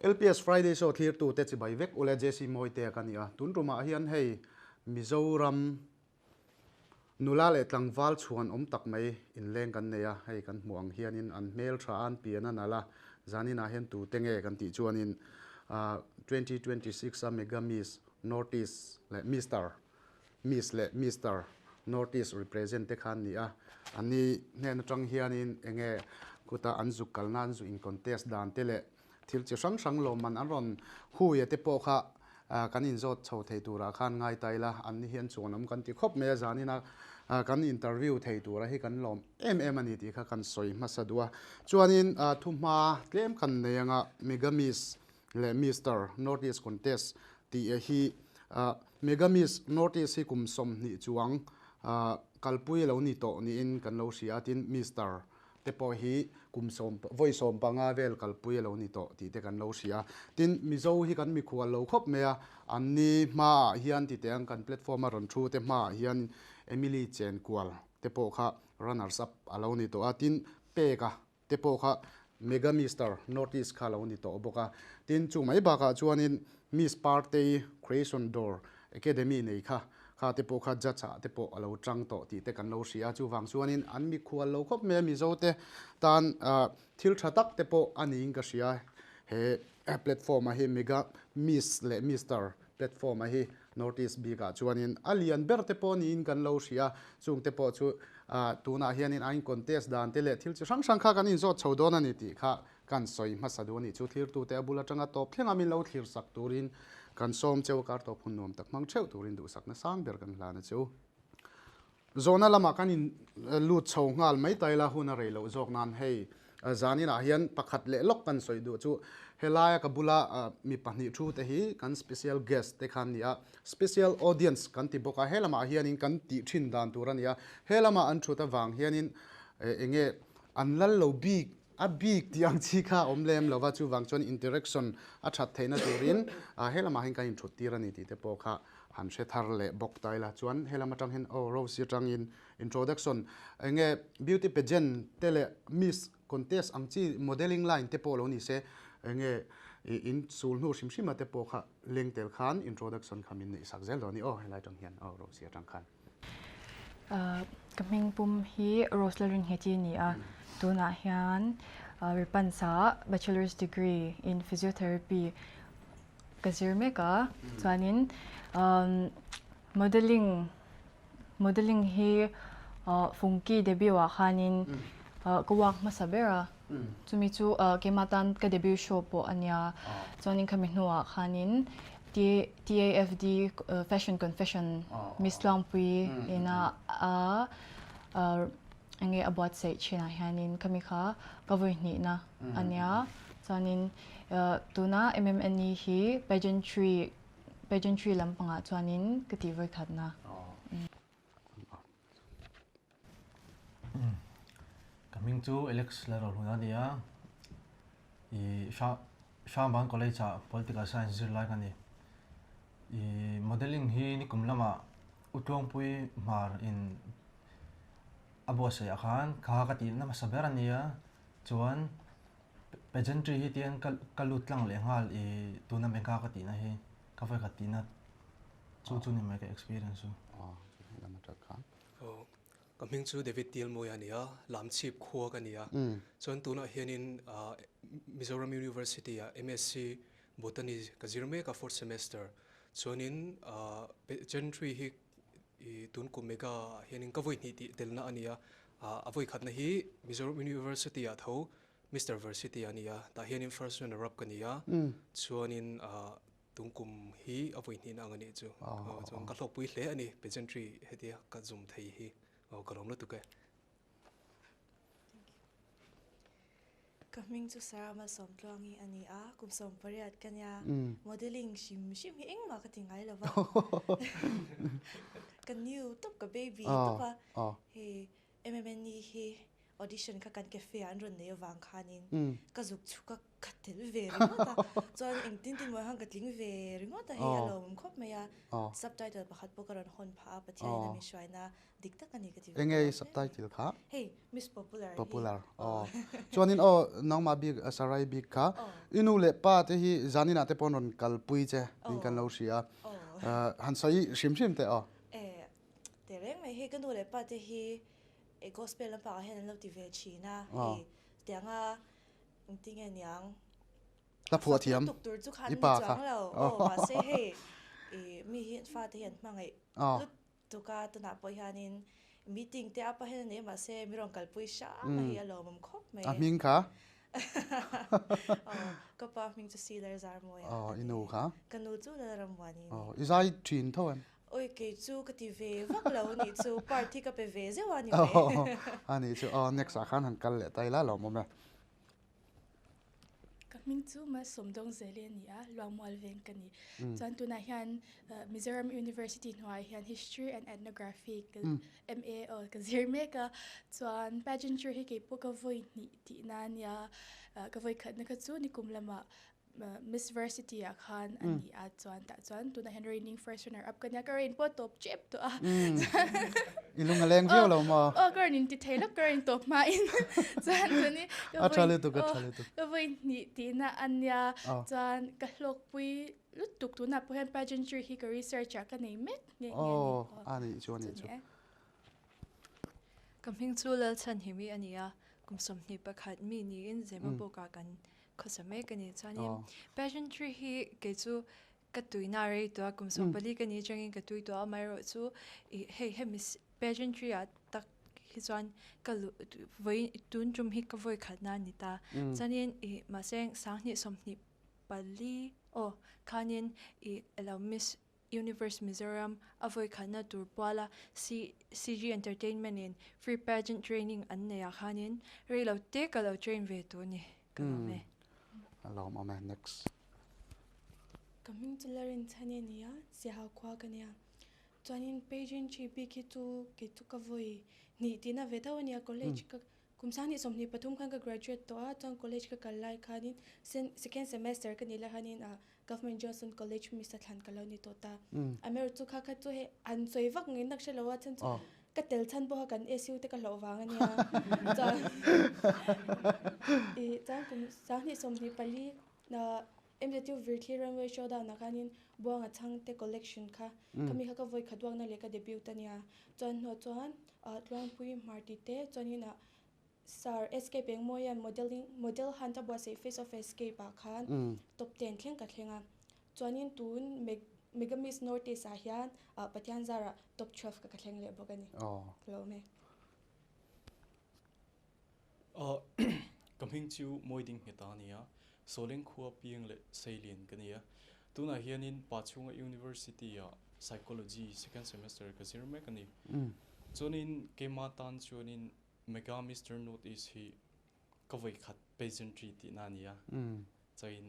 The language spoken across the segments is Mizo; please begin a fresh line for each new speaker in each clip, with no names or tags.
LPS Friday Show thlirtute chibai vek ule JC Mawitea ka ni a, tun tumah hian hei Mizoram nula leh tlangval chhuan awm tak mai inleng kan nei a, hei kan hmuh ang hianin an hmel tha a, an pian a nalh a, zaninah hian tute nge kan tih chuanin 2026 a Mega Miss North East leh Mister Miss leh Mister North East represent te kha an ni a, an ni hnen atang hianin enge kuta an zuk kalna an zu in contest dan te leh thil chi hrang hrang lawmman an rawn huia te pawh kha kan inzawt chho thei turah khan ngai ta ila, an ni hian chuanawm kan ti khawp mai a, zanina kan interview thei tura hi kan lawm em em a ni tih kha kan sawi hmasa duh a. Chuanin thuhma tlem kan nei anga Mega Miss leh Mister North East Contest tih hi Mega Miss North East hi kum 20 chuang kalpui a lo ni tawh niin kan lo hria a, tin Mister te pawh hi kum sawm vawi 15 vel kalpui a lo ni tawh tih te kan lo hria. Tin Mizo hi kan mikhual lo khawp mai a, an ni hmaah hian ti teh ang kan platform a rawn thu te hmaah hian Emily Chenkual te pawh kha runners up a lo ni tawh a, tin Peka te pawh kha Mega Mister North East kha lo ni tawh bawk a. Tin, chu mai bakah chuanin Miss Partei Creation Dawr Academy nei kha kha te pawh kha judge ah te pawh a lo tang tawh tih te kan lo hria a. Chuvang chuanin an mikhual lo khawp mai a, Mizo te tan thil tha tak te pawh a niin ka hria. He platform ah hi Mega Miss leh Mister platform ah hi North East bikah chuanin a lian ber te pawh niin kan lo hria a, chung te pawh chu tunah hianin a in contest dan te leh thil chi hrang hrang kha kan inzawt chho dawn a ni tih kha kan sawi hmasa duh a nih chu. Thlirtute a bul atanga tawp thlenga min lo thlir sak turin kan sawm cheu a, kar tawp hun nuam tak hmang theuh turin duhsakna sang ber kan hlan a chu. Zawhna lamah kan in lut chho nghal mai ta ila hun a rei loh zawk nan hei zaninah hian pakhat leh lawk kan sawi duh chu helaia ka bula mi pahnih thu te hi kan special guest te kha an ni a, special audience kan ti bawk a, he lamah hianin kan tih thin dan tur a ni a, he lama an thut avang hianin eng nge an lal lo bik a bik tih ang chi kha a awm lem lo va, chuvang chuan interaction a that theihna turin he lamah hian kan inthut tir a ni tih te pawh kha han hre thar leh bawk ta ila. Chuan he lam atang hian aw Rose atangin introduction eng nge beauty pageant te leh miss contest ang chi modelling line te pawh lo ni se eng nge in sul hnu hrim hrim a te pawh kha leng tel khan introduction kha min neih sak zel dawn a ni aw helai atang hian aw Rose atang khan.
Ka hming pum hi Rose Lalrinnghechi a ni a, tunah hian Ripansa Bachelor's degree in Physiotherapy ka zir mek a, chuanin modelling modelling hi Fungki debut ah khanin ka work hmasa ber a, chumi chu keimah tan ka debut show pawh a nia, chuanin khami hnuah khanin TAFD Fashion Confession Miss Tluangpui ina a enge a buatsaih thinah hianin khami kha ka vawi hnihna a nia. Chuanin tuna MMNE hi pageantry pageantry lampangah chuanin ka tih vawi khatna.
Ka hming chu Alex Lalrohluna a ni a, i Hrangban College ah Political Science zirlai ka ni. I modelling hi nikum lamah Utluangpui Hmar in a buatsaih ah khan kha ka tihna hmasa ber a ni a, chuan pageantry hi tiang ka lut tlang leh nghal i tuna mega ka tihna hi ka vawikhat tihna Chu chu ni mai ka experience chu.
Ka hming chu David Tialmawi a ni a, Lamchhip khua ka ni a. Chuan tunah hianin Mizoram University ah MSc Botany ka zir mek a fourth semester. Chuanin Gentry hi tun kum mega ah hianin ka vawi hnih tih telna a ni a. A vawi khatna hi Mizoram University ah tho Mister Varsity a ni a, tah hianin first runner up ka ni a. Chuanin Tungkum hi a vawi hnihna ang a nih chu. Chuan ka hlawkpui hle a ni pageantry hetia ka zum thei hi. Ka lawm lutuk e.
Ka hming chu Sarah Malsawmtluangi a ni a, kum 18 ka nia. Modelling hrim hrim hi engmah ka ti ngai lo va. Ka new tawp, ka baby tawp a. Hei MMNE hi. Audition kha kan cafe ah an rawn nei avang khanin ka zuk chhuk a, ka tel ve ringawt a. Chuan engtin tin mawi khan ka tling ve ringawt a, hei a lawmawm khawp mai a. Subtitle pakhat pawh ka rawn hawn phah a, Pathianin a min hruaina dik tak a ni ka ti ve.
Enge i subtitle kha?
Hei, Miss Popular hi.
Popular, aw. Chuanin aw, nangmah bik, Sarai bik kha, i nu leh pa te hi zaninah te pawh an rawn kalpui che niin kan lo hria a. Han sawi hrim hrim teh aw.
E, tehreng mai hei ka nu leh pa te hi e gospel lampangah hian an lo ti ve thin a, hei tianga engtinge niang
Hla phuah thiam
tuk tur chu khan ni chuang lo aw mahse hei i mi hi fate hi an hmangaih lutuk a tunah pawh hianin meeting te apa hian a nei mahse mi rawn kalpui hram a hi a lawmawm khawp mai.
A hming kha?
Aw ka pa hming chu Silar Zarmawia.
Aw i nu kha?
Ka nu chu Lalrammuani a ni.
Aw i zai thin tho em?
Oi kei chu ka ti ve vak lo anih chu part hi ka pe ve zeuh a ni mai.
Anih chu aw next ah khan han kal leh ta ila lawmawm e.
Ka hming chu Malsawmdawng Zeli a ni a, Luangmual veng ka ni. Chuan tunah hian Mizoram University hnuaiah hian History and Ethnography ka MA aw ka zir mek a. Chuan pageantry hi keipawh ka vawi hnih tihna a nia, ka vawi khatna kha chu nikum lamah Miss Varsity ah khan a ni a chuan tah chuan tunah hian reigning first runner up ka nia ka rain pawh tawp tep tawh a
I lung a leng viau lo maw?
Aw ka rawn inti thei lawk ka rain tawp hma in chuan tuni
A tha lutuk a tha lutuk
ka vawi hnih tihna a nia chuan ka hlawkpui lutuk tunah pawh hian pageantry hi ka research ah ka nei mek nghe nghe
a ni. Aw a nih chu a nih chu.
Ka hming chu Lalchhanhimi a ni a, kum 21 mi niin Zemabawk ah kan Khawsa mek a ni. Chuanin pageantry hi kei chu ka tuina rei tawh a, kum 14 ka ni atangin ka tui tawh a, amaherawhchu ih hei hemi pageantry ah tak hi chuan ka luh vawi tun tum hi ka vawi khatna a ni ta. Chuanin ih mahse 2024 aw khanin ih alo miss Universe Mizoram a vawi khatna tur puala CG Entertainment in free pageant training an nei ah khanin rei lo te ka lo train ve tur ni ka lawm e.
A lawm awm e next.
Ka hming chu Larinchhani a ni a, Siaha khua ka nia. Chuanin pageantry bik hi chu kei chu ka vawi hnih tihna ve tho a nia, college ka Kum 2023 khan ka graduate tawh a, chuan college ka kal lai khanin second semester ka nih lai khanin ah Government Johnson College Misa thlan ka lo ni tawh ta. Amaherawhchu chu kha kha chu hei an sawi vak ngei nak hre lo a, chhan chu ka tel chhan pawha kan SU te ka hlauh vang a nia. Chuan ih chuan kum 2024 MZU Virthli Runway Showdown ah khanin Buanga Chhangte collection kha khami kha ka vawi khat uakna leh ka debut a nia. Chuan hnuah chuan Tluangpui Hmarti te chuanin ah Sir SK Pengmawia'n modelling model hunt a buatsaih Face of Escape ah khan top ten thleng ka thleng a. Chuanin tun Mega Miss North East ah hian Pathian zarah top 12 ka ka thleng leh bawk a ni. Ka lo awm e.
Ka hming chu Mawiding Ngheta a ni a, Sawleng khua piang leh Seilian ka ni a. Tunah hianin Pachhunga University-ah Psychology second semester ka zir mek a ni. Chuanin keimah tan chuanin Mega Mister North East hi ka vawikhat pageantry tihna a ni a. Chuanin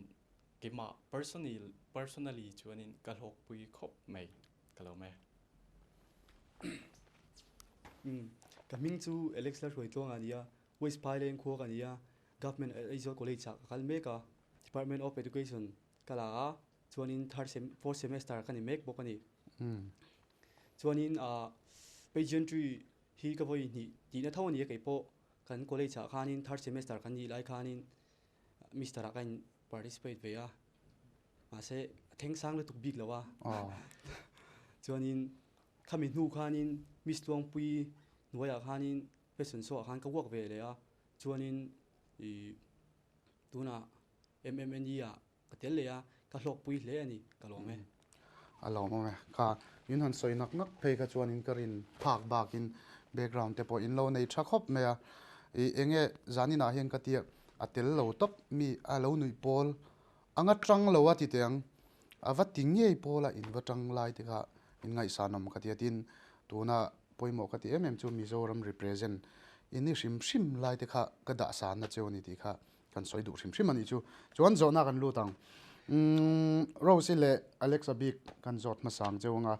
keimah personally chuanin ka hlawkpui khawp mai ka lo me.
Ka hming chu Alex Lalhruaitluang a ni a, West Phaileng khua ka ni a, Government Aizawl College ah ka kal mek a, Department of Education ka la a, chuanin third sem fourth semester ka ni mek bawk a ni. Chuanin ah pageantry hi ka vawi hnih tihna tho a ni a kei pawh kan college ah khanin third semester kan nih lai khanin Mister ah ka in participate ve a, mahse a thleng sang lutuk bik lo a, chuanin Khami hnu khanin Miss Tluangpui hnuaiah khanin fashion show ah khan ka work ve leh a, chuanin ih tunah MMNE ah ka tel leh a, ka hlawkpui hle a ni, ka lawm e.
A lawmawm e. Kha in han sawi nak nak phei kha chuanin ka rin phak bakin background te pawh in lo nei tha khawp mai a. Ih enge zaninah hian ka tia a tel lo tawp mi a lo nuih pawl Anga tang lo a ti teh ang, a va ti ngei pawl a in va tang lai te kha in ngaihsan awm ka ti a tin tuna pawimawh ka ti em em chu Mizoram represent in ni hrim hrim lai te kha ka dah san na cheu a ni tih kha kan sawi duh hrim hrim a nih chu. Chuan zawhna kan lut ang. Umm Rose-i leh Alex-a bik kan zawt hmasa ang cheu anga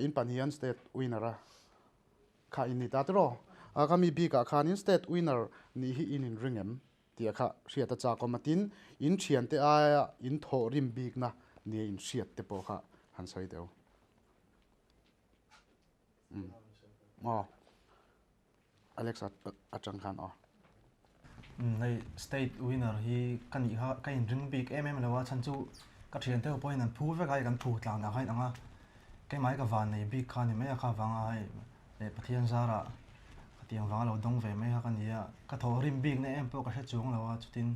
in pahnih hian state winner a kha in ni ta tiraw? A khami bikah khanin state winner nih hi in inring em tih a kha hriat a chak awm a, tin in thiante aia in thawh rim bikna nia in hriat te pawh kha han sawi deuh. Umm aw Alex atang khan aw.
Umm hei state winner hi ka nih kha ka inring bik em em lo a chhan chu ka thiante ho pawhin an phu vek a hei kan phu tlan ah khan ang a keimah hi ka van nei bik kha ni mai a kha vanga hei leh Pathian zarah ka tiang vanga lo dawng ve mai kha ka ni a ka thawh rim bik na em pawh ka hre chuang lo a chutin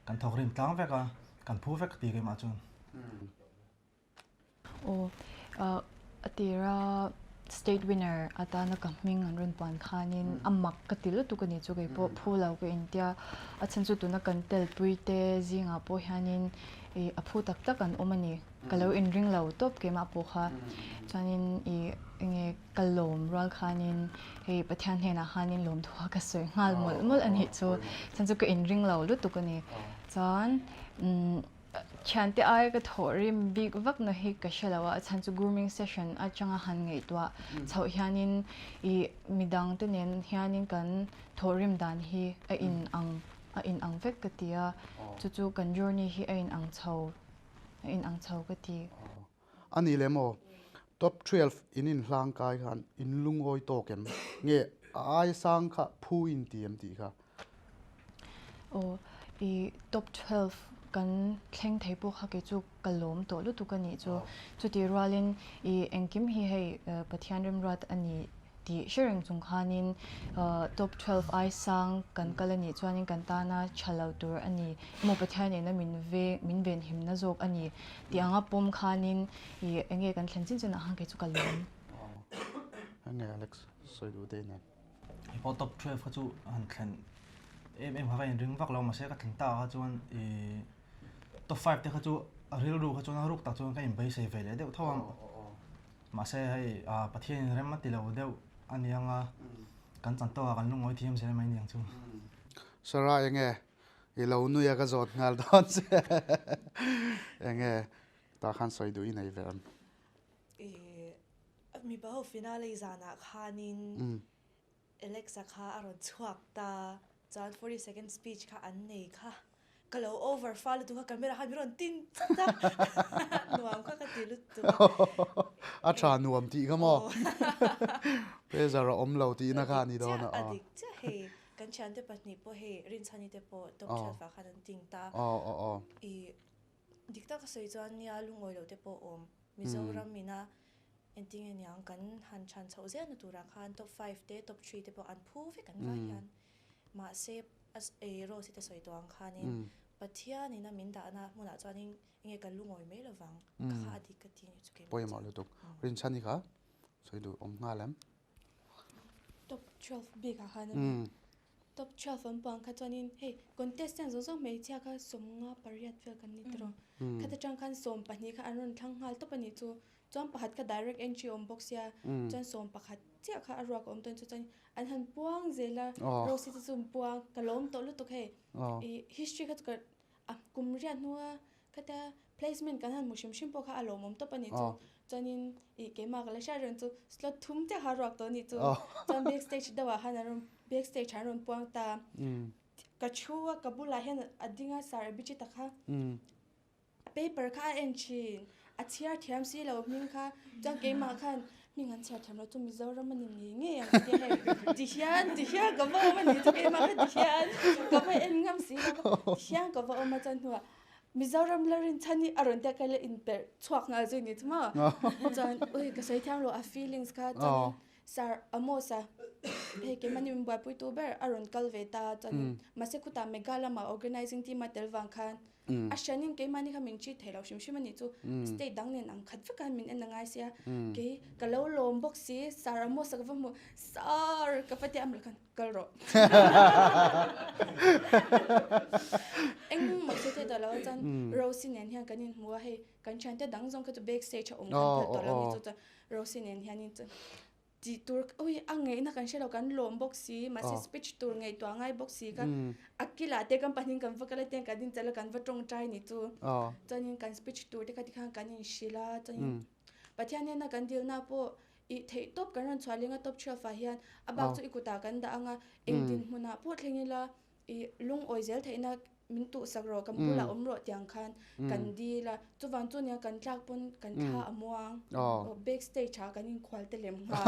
kan thawk rim tlang vek a kan phu vek ka ti keimah chuan.
Aw, a tira state winner atana ka hming an rawn puan khanin a mak ka ti lutuk a ni chu kei pawh phu lo ka intia. A chhan chu tuna kan telpui te zingah pawh hianin ih a phu tak tak an awm a ni. Ka lo inring lo tawp keimah pawh kha. Chuanin ih enge ka lawm rual khanin hei Pathian hnenah khanin lawmthu a ka sawi nghal mawlh mawlh a nih chu. Chhan chu ka inring lo lutuk a ni. Chuan umm. Thiante aia ka thawh rim bik vak na hi ka hre lo a, a chhan chu grooming session atanga han ngaihtuah chhoh hianin ih midang te nen hianin kan thawh rim dan hi a in ang a in ang vek ka ti a, chu chu kan journey hi a in ang chho a in ang chho ka ti.
A ni lem aw, top 12 in inhlang kai khan in lungawi tawk em? Nge a ai sang kha phu in ti em tih kha?
Aw, i top 12 kan thleng thei pawh kha kei chu ka lawm tawh lutuk a nih chu. Chutih rualin i engkim hi hei Pathian remruat a ni tih hre reng chung khanin top 12 ai sang kan kal a nih chuanin kan tana tha lo tur a ni emaw Pathian nena min ve min venhimna zawk a ni tih anga pawm khanin ih enge kan thlen chin chinah khan kei chu ka lawm.
Enge Alex sawi duh dei nen.
Hei pawh top 12 kha chu han thlen em em kha ka inring vak lo mahse ka thlen tak ah kha chuan ih top 5 te kha chu a rilru kha chuan a ruk tak chuan ka inbeisei ve leh deuh tho ang. Mahse hei Pathian in rem a ti lo deuh a ni anga kan chan tawk ah kan lungawi thiam zel mai niang chu.
Sarah enge i lo nui a ka zawt nghal dawn che enge tah khan sawi duh i nei ve em?
Mipa ho finale zanah khanin Alexa kha a rawn chhuak ta, chuan 40 second speech kha an nei kha, ka lo over fal lutuk a camera khan min rawn tin chat a, nuam kha ka ti lutuk
a. A tha nuam tih kha maw? Pressure a awm lo tihna kha a ni dawn
a. A dik chiah hei, kan thiante pahnih pawh hei Rinchhani te pawh top 12 ah khan an ting ta. I dik tak a sawi chuan nia lungawi loh te pawh awm Mizoram ina Engtinge niang kan han chhan chhoh zelna turah khan top five te top three te pawh an phu vek an vai hian mahse ei Rose te sawi tawh ang khanin Pathianin a min dahna hmunah chuanin enge ka lungawi mai lovang ka kha a dik ka ti ni chu keimah chuan.
Pawimawh lutuk. Rinchhan hi kha sawi duh awm nghal em?
Top 12 bik ah khan a ni. Top 12 an puang kha chuanin hei contestant zawng zawng hmeichhia kha 58 vel kan ni tiraw. Khata tang khan 12 kha an rawn thlang nghal tawp a nih chu. Chuan pakhat kha direct entry awm bawk sia chuan 11 chiah kha a ruak a awm tawn chu chuan an han puang zel a Rosy te chu an puang ka lawm tawh lutuk hei ih history kha chu ka a kum riat hnua Khata placement kan han hmu hrim hrim pawh kha a lawmawm tawp a nih chu. Chuanin ih keimah ka la hriat reng chu slot thum chiah kha a ruak tawh a nih chu. Chuan back stage deuhah khan an rawn back stage ah an rawn puang ta. Ka thu a ka bulah hian a ding a sir Abhijit-a kha paper kha a en thin. A chhiar thiam si lo hming kha chuan keimah khan hming an chhiar thiam lo chu Mizoram a ni ngei ngei ang ka ti a hei ti hian ti hian ka va awm a nih chu keimah kha ti hian ka va en ngam si lo ti hian ka va awm a chuan hnuah Mizoram la rinchhan hi a rawn tia ka la inperh chhuak nghal zui ni chu maw chuan ui ka sawi thiam lo a feelings kha chuan Sir Amos a hei keimahni min buaipui tu ber a rawn kal ve ta chuan mahse khutah Mega lama organizing team a tel vang khan a hrianin keimahni kha min treat thei lo hrim hrim a nih chu state dang nen ang khat vek a min en a ngai sia kei ka lo lawm bawk si Sir Amos a ka va hmu Sir ka va tia amah khan kal rawh engmah sawi thei tawh lo a chuan Rosy nen hian kan inhmu a hei kan thiante dang zawng kha chu back stage a awm kan phal tawh lo ni chu chuan Rosy nen hianin chuan tih tur ui a ngaihna kan hre lo kan lawm bawk si mahse speech tur ngaihtuah ngai bawk si kha a kilah te kan pahnih kan va kal a tiang kan inchelh a kan va tawngtai ni chu chuanin kan speech tur te kha tikhan kan inhrilh a chuanin Pathian nena kan dilna pawh. I theih tawp kan rawn chhuah leng a top 12 ah hian a bak chu i kutah kan dah ang a, eng dinhmunah pawh thleng ila i lungawi zel theihna min tuhsak rawh, kan bulah awm rawh tiang khan kan dil a, chuvang chu nia kan tlak pawn kan thla a muang, back stage ah kan inkhual te lem nghal.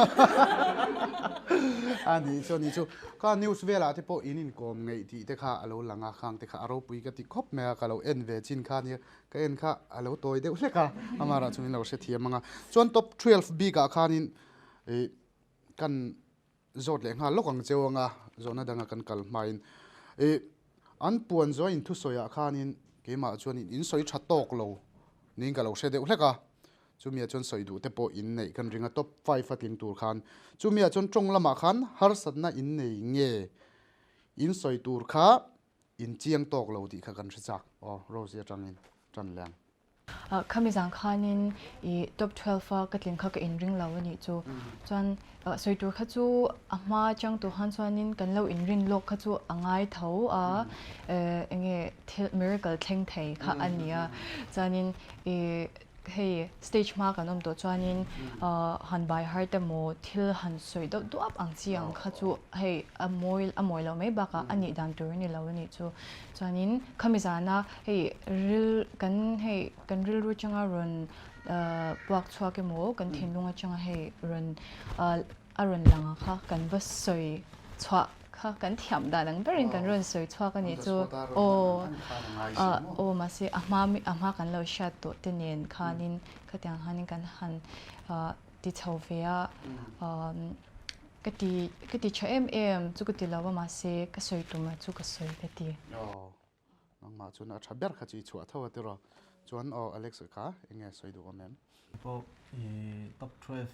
A nih chu a nih chu, kha news velah te pawh in inkawm ngeih tih te kha a lo lang a, khang te kha a ropui ka ti khawp mai a, ka lo en ve chin kha nia Ka en kha a lo tawi deuh hlek a, amarah chuan in lo hrethiam ang a. Chuan top 12 bikah khanin ih kan zawt leh nghal lawk ang cheu ang a, zawhna danga kan kal hmain. Ih an puan zawh in thusawiah khanin keimah chuanin in sawi tha tawk lo niin ka lo hre deuh hlek a. Chumia chuan sawi duh te pawh in neih kan ring a, top five a tling tur khan. Chumia chuan tawng lamah khan harsatna in nei nge in sawi tur kha In chiang tawk lo tih kha kan hre chak. Aw, Rose-i atangin tan leng.
Khami zang khanin i top 12 a ka tling kha ka inring lo a nih chu. Chuan sawi tur kha chu a hma atang tawh khan chuanin kan lo inrin lawk kha chu a ngai tho a, enge thil miracle thleng thei kha a nia. Chuanin i Hei stage hma kan awm tawh chuanin han bai har te maw thil han sawi deuh duap ang chi ang kha chu hei a mawi a mawi loh mai bakah a nih dan tur a ni lo a nih chu. Chuanin khami zana hei ril kan hei kan rilru atanga rawn puak chhuak emaw kan thinlung atanga hei rawn a rawn lang ang kha kan va sawi chhuah kha kan thiam dan ang berin kan rawn sawi chhuak a nih chu aw aw mahse a hma a hma kan lo hriat tawh te nen khanin khatiang khanin kan han ti chho ve a ka ti ka ti tha em em chu ka ti lo a mahse ka sawi tum a chu ka sawi ka ti.
Aw nangmah chuan a tha ber kha chu i chhuah tho a tiraw chuan aw Alex kha enge sawi duh awm em?
Pawh i top 12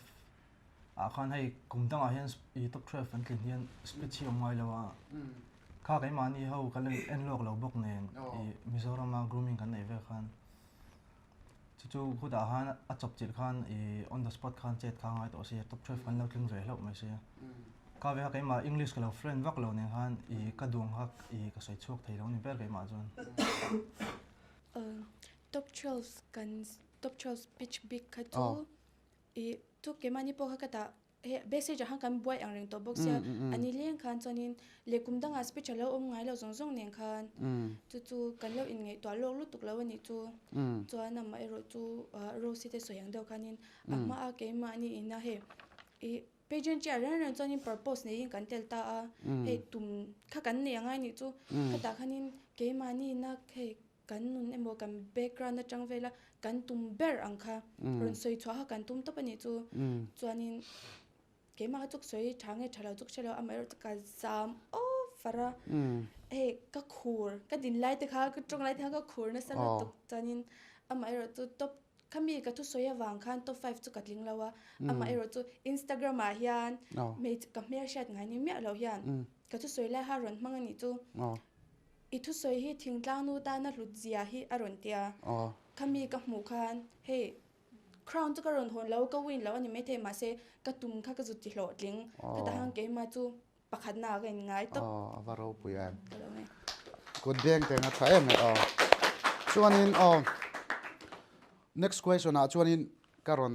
ah khan hei kum dangah hian i top 12 an tlin hian speech hi awm ngai lo a kha keimahni ho kan la en lawk lo bawk nen i Mizorama grooming kan neih vel khan chu chu khutah khan a chawp chilh khan i on the spot khan chet kha ngai tawh sia top 12 kan lo tling ve hlauh mai sia kha ve kha keimah English ka lo fluent vak lo nen khan i ka duang kha i ka sawi chhuak thei lo ni ber keimah chuan.
Top 12 kan top 12 speech bik kha chu i chu keimahni pawh kha ka tah he backstage ah khan kan buai ang reng tawh bawk sia a ni leng khan chuanin leh kum dangah speech a lo awm ngai lo zawng zawng nen khan chu chu kan lo inngaihtuah lawk lutuk lo a nih chu chuan amaherawh chu Rose te sawi ang deuh khanin a hmaa keimahni ina hei i pageant chiah reng reng chuanin purpose neiin kan tel ta a hei tum kha kan nei angai nih chu khatah khanin keimahni ina hei Kan nun emaw kan background atang vela kan tum ber ang kha rawn sawi chhuah kha kan tum tawp a nih chu. Chuanin keimah kha chuk sawi tha nge tha lo chuk hre lo amaherawh chu ka zam over a. Hei ka khur ka din lai te kha ka tawng lai te kha ka khur nasa lutuk chuanin amaherawh chu top khami ka thusawi avang khan top five chu ka tling lo a. Amaherawh chu Instagram ah hian hmeichhe ka hmelhriat ngai ni miah lo hian ka thusawi lai kha rawn hmang a nih chu. I thusawi hi thingtlang nu tana hlut zia hi a rawn ti a. Khami ka hmuh khan hei crown chu ka rawn hawn lo, ka win lo a ni maithei mahse ka tum kha ka zut ti hlawhtling. Khatah khan keimah chu pakhatna ah ka inngai tawp.
Aw, a va ropui em. Kut beng teng a tha em e aw. Chuanin aw next question ah chuanin ka rawn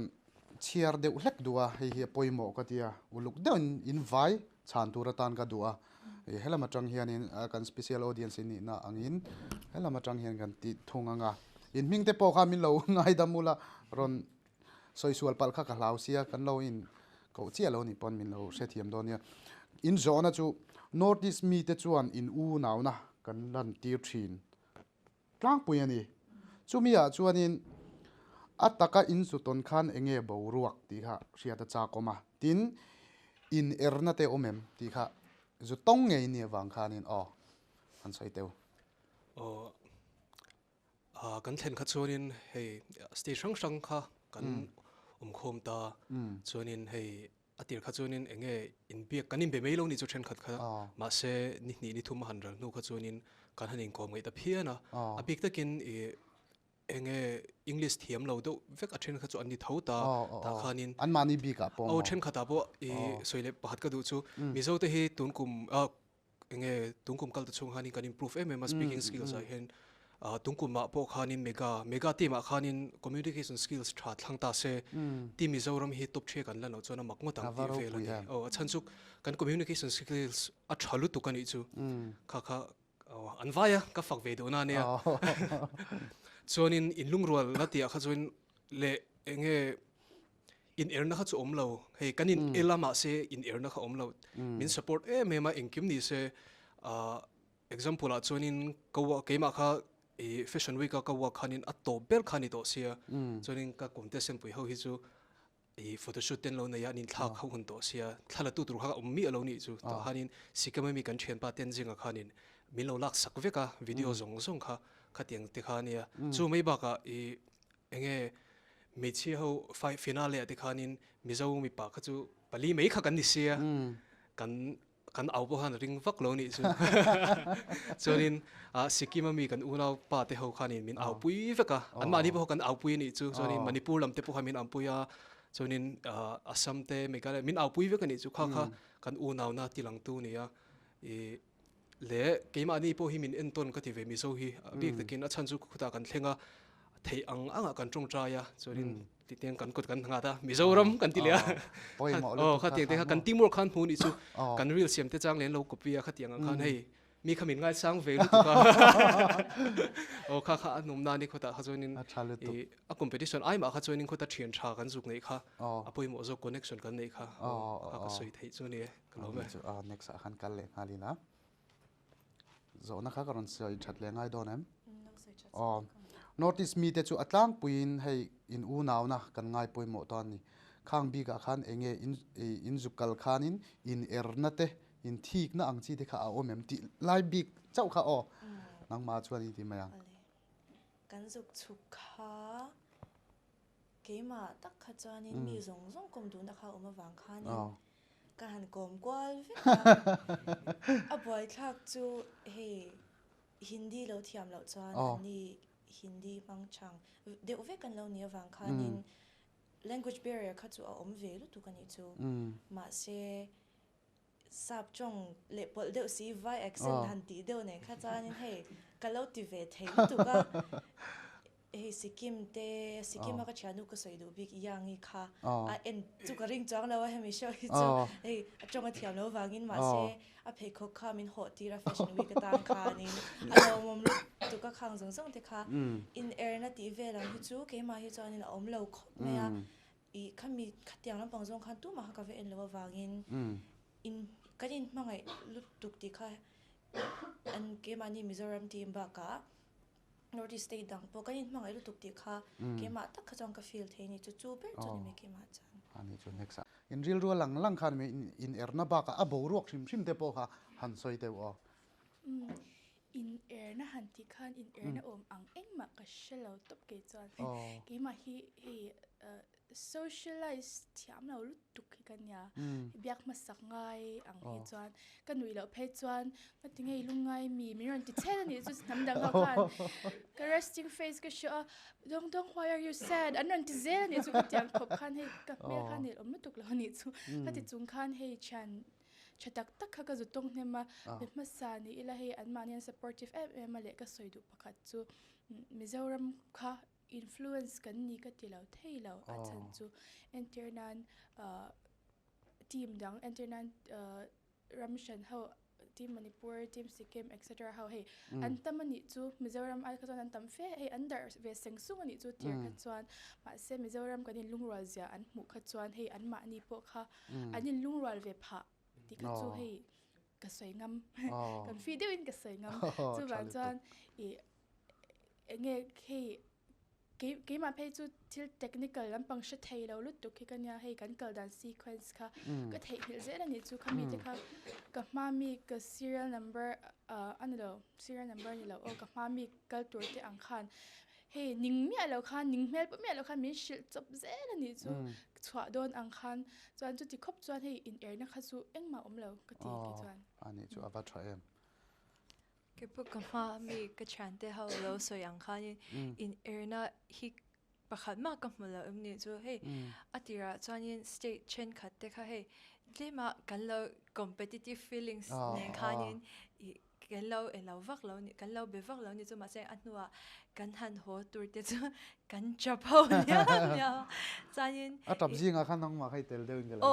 chhiar deuh hlek duh a, hei hi a pawimawh ka ti a, uluk deuhin in vai chhan tur atan ka duh a, helam atang hianin kan special audience in nihna angin helam atang hian kan ti thung ang a, in hming te pawh kha min lo ngaidam ula rawn sawi sual palh kha ka hlau sia kan lo in koh chiah lo nih pawn min lo hrethiam dawn nia. In zawhna chu North East mite chuan in unauna kan lantir thin. Tlangpui a ni. Chumi ah chuanin a taka in zu tawn khan eng nge boruak tih kha hriat a chak awm a, tin in erna te awm em tih kha zu tawng ngei ni avang khanin aw an sawi teu.
Aw ah kan thlen kha chuanin hei stage hrang hrang kha kan awmkhawm ta chuanin hei A tir kha chuanin eng nge inbiak kan inbe mai lo ni chu thenkhat kha mahse ni hnih ni thum a han ral hnu kha chuanin kan han inkawm ngaih ta phian a. A bik takin i eng nge English thiam lo deuh vek a then kha chu an ni tho ta tah khanin
Anmahni bikah pawh
maw? Aw thenkhatah pawh i sawi leh pakhat ka duh chu Mizo te hi tun kum eng nge tun kum kal ta chhung khanin kan improve em em a speaking skills ah hian. Tungkumah pawh khanin mega mega team ah khanin communication skills tha thlang ta se team Mizoram hi top 3 kan la loh chuan a mak ngawt ang tih vel a ni. Aw a chhan chu kan communication skills a tha lutuk a nih chu. Kha kha an vai a ka fak ve duhna a nia. Chuanin in lungrual la tih ah kha chuan leh eng nge in erna kha chu awm lo hei kan in el a mahse in erna kha awm lo min support em em a engkim ni se Example ah chuanin ka work keimah kha ih fashion week a ka work khanin a tawp ber kha a ni tawh sia chuanin ka contestant pui ho hi chu ih photoshoot te an lo nei a an inthlak ho hun tawh sia thla la tu tur kha a awm miah lo nih chu tah khanin Sikkim ami kan thianpa Tenzing-a khanin min lo lak sak vek a video zawng zawng kha khatiang te kha ania chu mai bakah ih enge hmeichhia ho finale ah te khanin Mizo mipa kha chu pali mai kha kan ni sia kan Kan au pawh khan a ring vak lo nih chu. Chuanin Sikkim ami kan unau pa te ho khanin min au pui vek a. Anmahni pawh kan au pui anih chu. Chuanin Manipur lam te pawh khan min au pui a. Chuanin Assam te Meghalaya min au pui vek anih chu. Kha kha kan unauna tilangtu a ni a. Ih leh keimahni pawh hi min entawn ka ti ve Mizo hi a bik takin a chhan chu khutah kan thleng a. Theih ang angah kan tawngtai a. Chuanin Titiang kan kut kan nghat a, Mizoram kan ti leh a. Aw khatiang te kha kan teamwork khan hmu nih chu kan reel siam te chang len lo copy a khatiang ang khan hei mi kha min ngaisang ve lutuk a. Aw kha kha a nawm na ni khawtah kha chuanin i a competition ai mah kha chuanin khawta thian tha kan zuk neih kha a pawimawh zawk connection kan neih kha kha ka sawi theih chu a ni e ka lawm e.
Next ah khan kal leh nghal ila. Zawhna kha ka rawn sawi that leh ngai dawn em? Aw, North East mite chu a tlangpuiin hei in unauna kan ngai pawimawh ta a ni. Khang bikah khan eng nge in in zuk kal khanin in erna te, in thikna ang chi te kha a awm em tih lai bik chauh kha aw nangmah chuan i ti mai ang.
Kan zuk chhuk kha Keimah tak kha chuanin mi zawng zawng kawm duhna kha awm avang khanin ka han kawm kual vek a. A buaithlak chu hei Hindi lo thiam loh chuan anni Hindi hmang chang deuh vek an lo nih avang khanin language barrier kha chu a awm ve lutuk a nih chu. Mahse Sap tawng leh pawlh deuh si vai accent han tih deuh nen kha chuanin hei ka lo ti ve thei lutuk a, hei Sikkim te Sikkim a ka thiannu ka sawi duh bik Yangi kha a en chu ka ring chuang lo a hemi show hi chu hei a tawng a thiam lo vangin mahse a pheikhawk kha min hawh tir a fashion week atan khanin a lawmawm lutuk a khang zawng zawng te kha in erna tih vel ang hi chu keimah hi chuanin a awm lo khawp mai a. I khami khatiang lampang zawng khan tumah kha ka va en lo avangin in kan inhmangaih lutuk tih kha an keimahni Mizoram team bakah North East state dang pawh kan inhmangaih lutuk tih kha keimah tak kha chuan ka feel thei a ni chu chu ber chu a ni mai keimah chuan.
A ni chu next ah in rilru a lang lang khan mi in erna bakah a boruak hrim hrim te pawh kha han sawi deuh aw.
In erna han tih khan in erna awm ang engmah ka hre lo tawp kei chuan keimah hi hei socialize thiam lo lutuk hi ka nia biak hmasak ngai ang hi chuan ka nuih loh phei chuan ngati ngei lungngai mi min rawn ti chhet a nih chu hnam dang ho khan ka resting face ka hria a dawng dawng why are you sad an rawn ti zel a nih chu ka tiang khawp khan hei ka hmel khan nelawm lutuk lo a nih chu ka ti chung khan hei thian Tha tak tak kha ka zu tawng hnem a, be hmasa ni ila hei anmahni an supportive em em a leh ka sawi duh pakhat chu Mizoram kha influence kan ni ka ti lo thei lo a chhan chu entir nan team dang entir nan ram hran ho team Manipur, team Sikkim etc ho hei an tam a nih chu Mizoram ai kha chuan an tam fe hei an darh ve seng sung a nih chu tir kha chuan mahse Mizoram kan inlungrual zia an hmuh kha chuan hei anmahni pawh kha an in lungrual ve phah tih kha chu hei ka sawi ngam kan fi deuhin ka sawi ngam chuvang chuan i enge hei keimah phei chu thil technical lampang hre thei lo lutuk hi ka nia hei kan kal dan sequence kha ka theihnghilh zel a nih chu khami te kha ka hma mi ka serial number a ni lo serial number a ni lo aw ka hma mi kal tur te ang khan Hei ning miah lo khan, ning hmel pawh miah lo khan min hrilh chawp zel a nih chu. Chhuah dawn ang khan chuan chuti khawp chuan hei in erna kha chu engmah awm lo ka ti kei chuan.
A nih chu a va tha em.
Kei pawh ka hma mi ka thiante ho lo sawi ang khanin in erna hi pakhat mah ka hmu lo em nih chu. Hei a tirah chuanin state thenkhat te kha hei tlema kan lo competitive feelings nen khanin i. Kan lo e lo vak lo ni, kan lo be vak lo ni chu mahse a hnuah kan han haw tur te chu kan tap ho nia nia chuanin
A tap zingah khan nangmah kha i tel deuhin ka lo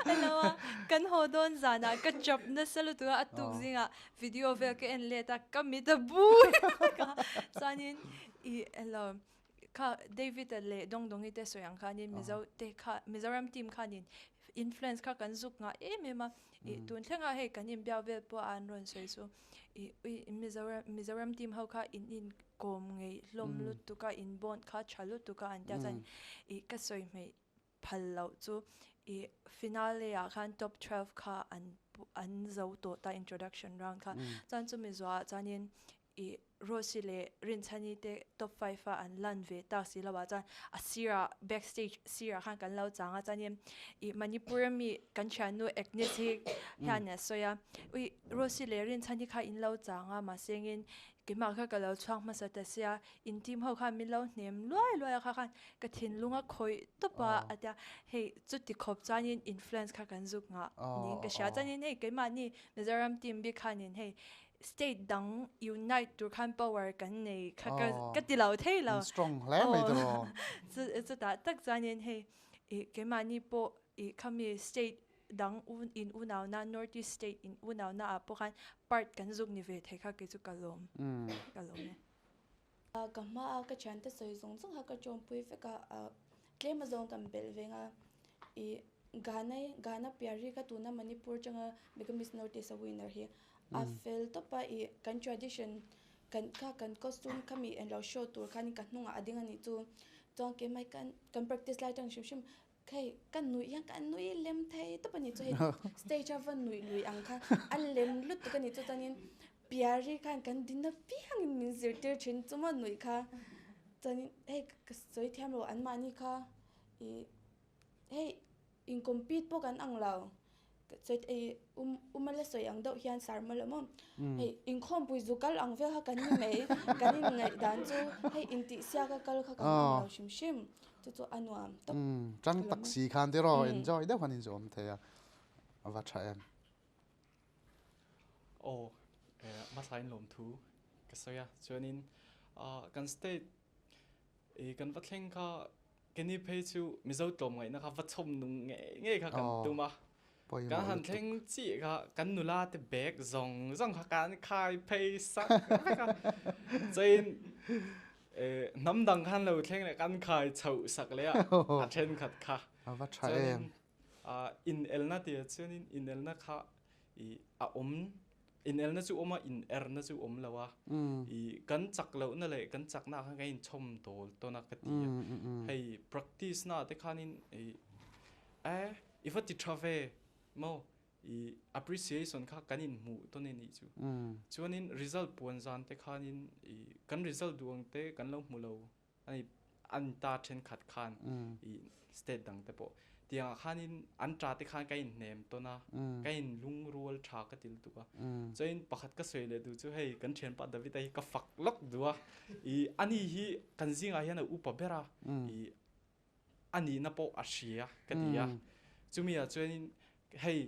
Hello a, kan haw dawn zanah ka tap nasa lutuk a, a tuk zingah video vel ka en let a, ka mit a bui vek a, chuanin i hello kha David-a leh Dawngdawngi te sawi ang khanin Mizo te kha Mizoram team khanin influence kha kan zuk ngah em em a, ih tun thlengah hei kan inbiak vel pawh a an rawn sawi chu ih ui Mizoram Mizoram team ho kha in inkawm ngei hlawm lutuk a in bond kha tha lutuk a an tia chuan ih ka sawi hmeih phal loh chu ih finale ah khan top 12 kha an an zo tawh ta introduction round kha chuan chumi zuah ah chuanin ih Rose-i leh Rinchhani te top five a an lan ve tak si lo ah chuan a sirah back stage sirah khan kan lo chang a chuanin ih Manipur ami kan thiannu Agnes hi hian a sawi a ui Rose-i leh Rinchhani kha in lo chang a mahse engin keimah kha ka lo chhuak hmasa ta sia in team ho khan min lo hnem luai luai a kha khan ka thinlung a khawih tawp a a tia hei chuti khawp chuanin influence kha kan zuk nghah niin ka hria chuanin hei keimahni Mizoram team bik khanin hei State dang unite tur khan power kan nei kha ka ka ti lo thei lo.
Strong hle mai tawh aw.
Chu chutah tak chuanin hei ih keimahni pawh ih khami state dang un in unauna North East state in unauna ah pawh khan part kan zuk ni ve thei kha kei chu ka lawm ka lawm e.
Ka hma a ka thiante sawi zawng zawng kha ka tawmpui vek a, tlem azawng kan belh veng a, ih Ghana Ghana Pyari kha tuna Manipur atanga Mega Miss North East a winner hi a fel tawp a, ih kan tradition kan kha kan costume khami englo show tur khanin ka hnungah a ding a nih chu, chuan keimah hi kan kan practice lai atang hrim hrim Hei ka nuih hian ka nui lem thei tawp a ni chu hei stage a va nuih lui ang kha a lem lutuk a ni chu chuanin Pyari khan kan din apiangin min zirtir thin chu maw nuih kha chuanin hei ka sawi thiam lo anmahni kha ih hei in compete pawh kan ang lo sawi ih um uma la sawi ang deuh hian sar maw lo maw hei inkhawmpui zu kal ang vel kha kan ni mai kan inngaih dan chu hei intihsiak a kal kha kan ang lo hrim hrim. Chu chu a nuam tawp.
Tang tak si khan tiraw enjoy deuh khan in chu awm thei a, a va tha em.
Aw hmasain lawmthu ka sawi a, chuanin kan state kan va thleng kha keni phei chu Mizo tlawmngaihna kha va chhawm nung ngei ngei kha kan tum a, Kan han thleng chiah kha kan nula te bag zawng zawng kha kan khai phei sak vek a, chuain hnam dang khan lo thleng leh kan khai chhoh sak leh a, a thenkhat kha. Chuanin inelna tia chuanin inelna kha a awm Inelna chu awm a, inerna chu awm lo a. I kan chak lohna leh kan chakna ah khan kan inchhawm dawl tawn a ka ti a. Hei practice na ah te khanin i e i va ti tha ve maw i appreciation kha kan inhmuh tawn e nih chu. Chuanin result puan zan te khanin i kan result duh ang te kan lo hmu lo. Ani an ta thenkhat khan i state dang te pawh tiang ah khanin an ta te khan ka inhnem tawn a, ka in lungrual tha ka ti lutuk a. Chuanin pakhat ka sawi leh duh chu hei kan thianpa David-a hi ka fak lawk duh a, i ani hi kan zingah hian a upa ber a, i a nihna pawh a hria ka ti a. Chumi ah chuanin hei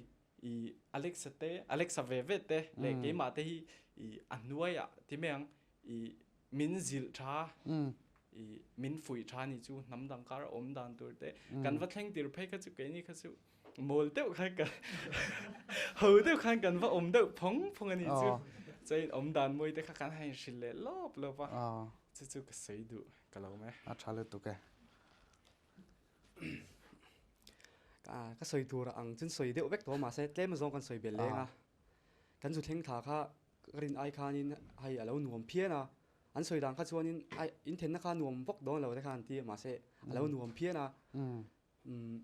i Alexa te Alexa ve ve te leh keimah te hi i a hnuaiah ti mai ang i min zilh tha i min fuih tha ni chu hnam dang kar a awm dan tur te kan va thleng tir phei kha chu keini kha chu mawl deuh khan kan ho deuh khan kan va awm deuh phawng phawng a ni chu chuan awm dan mawi te kha kan han hrilh leh lawp lawp a chu chu ka sawi duh ka lo mai.
A tha lutuk e.
Ka sawi tur ang chun sawi deuh vek tawh mahse tlem azawng kan sawi belh leng a kan zu thleng thla kha Ka rin ai khanin hei a lo nuam phian a, an sawi dan kha chuanin ai inthenna kha nuam vak dawn lo te khan an ti a mahse a lo nuam phian a. Umm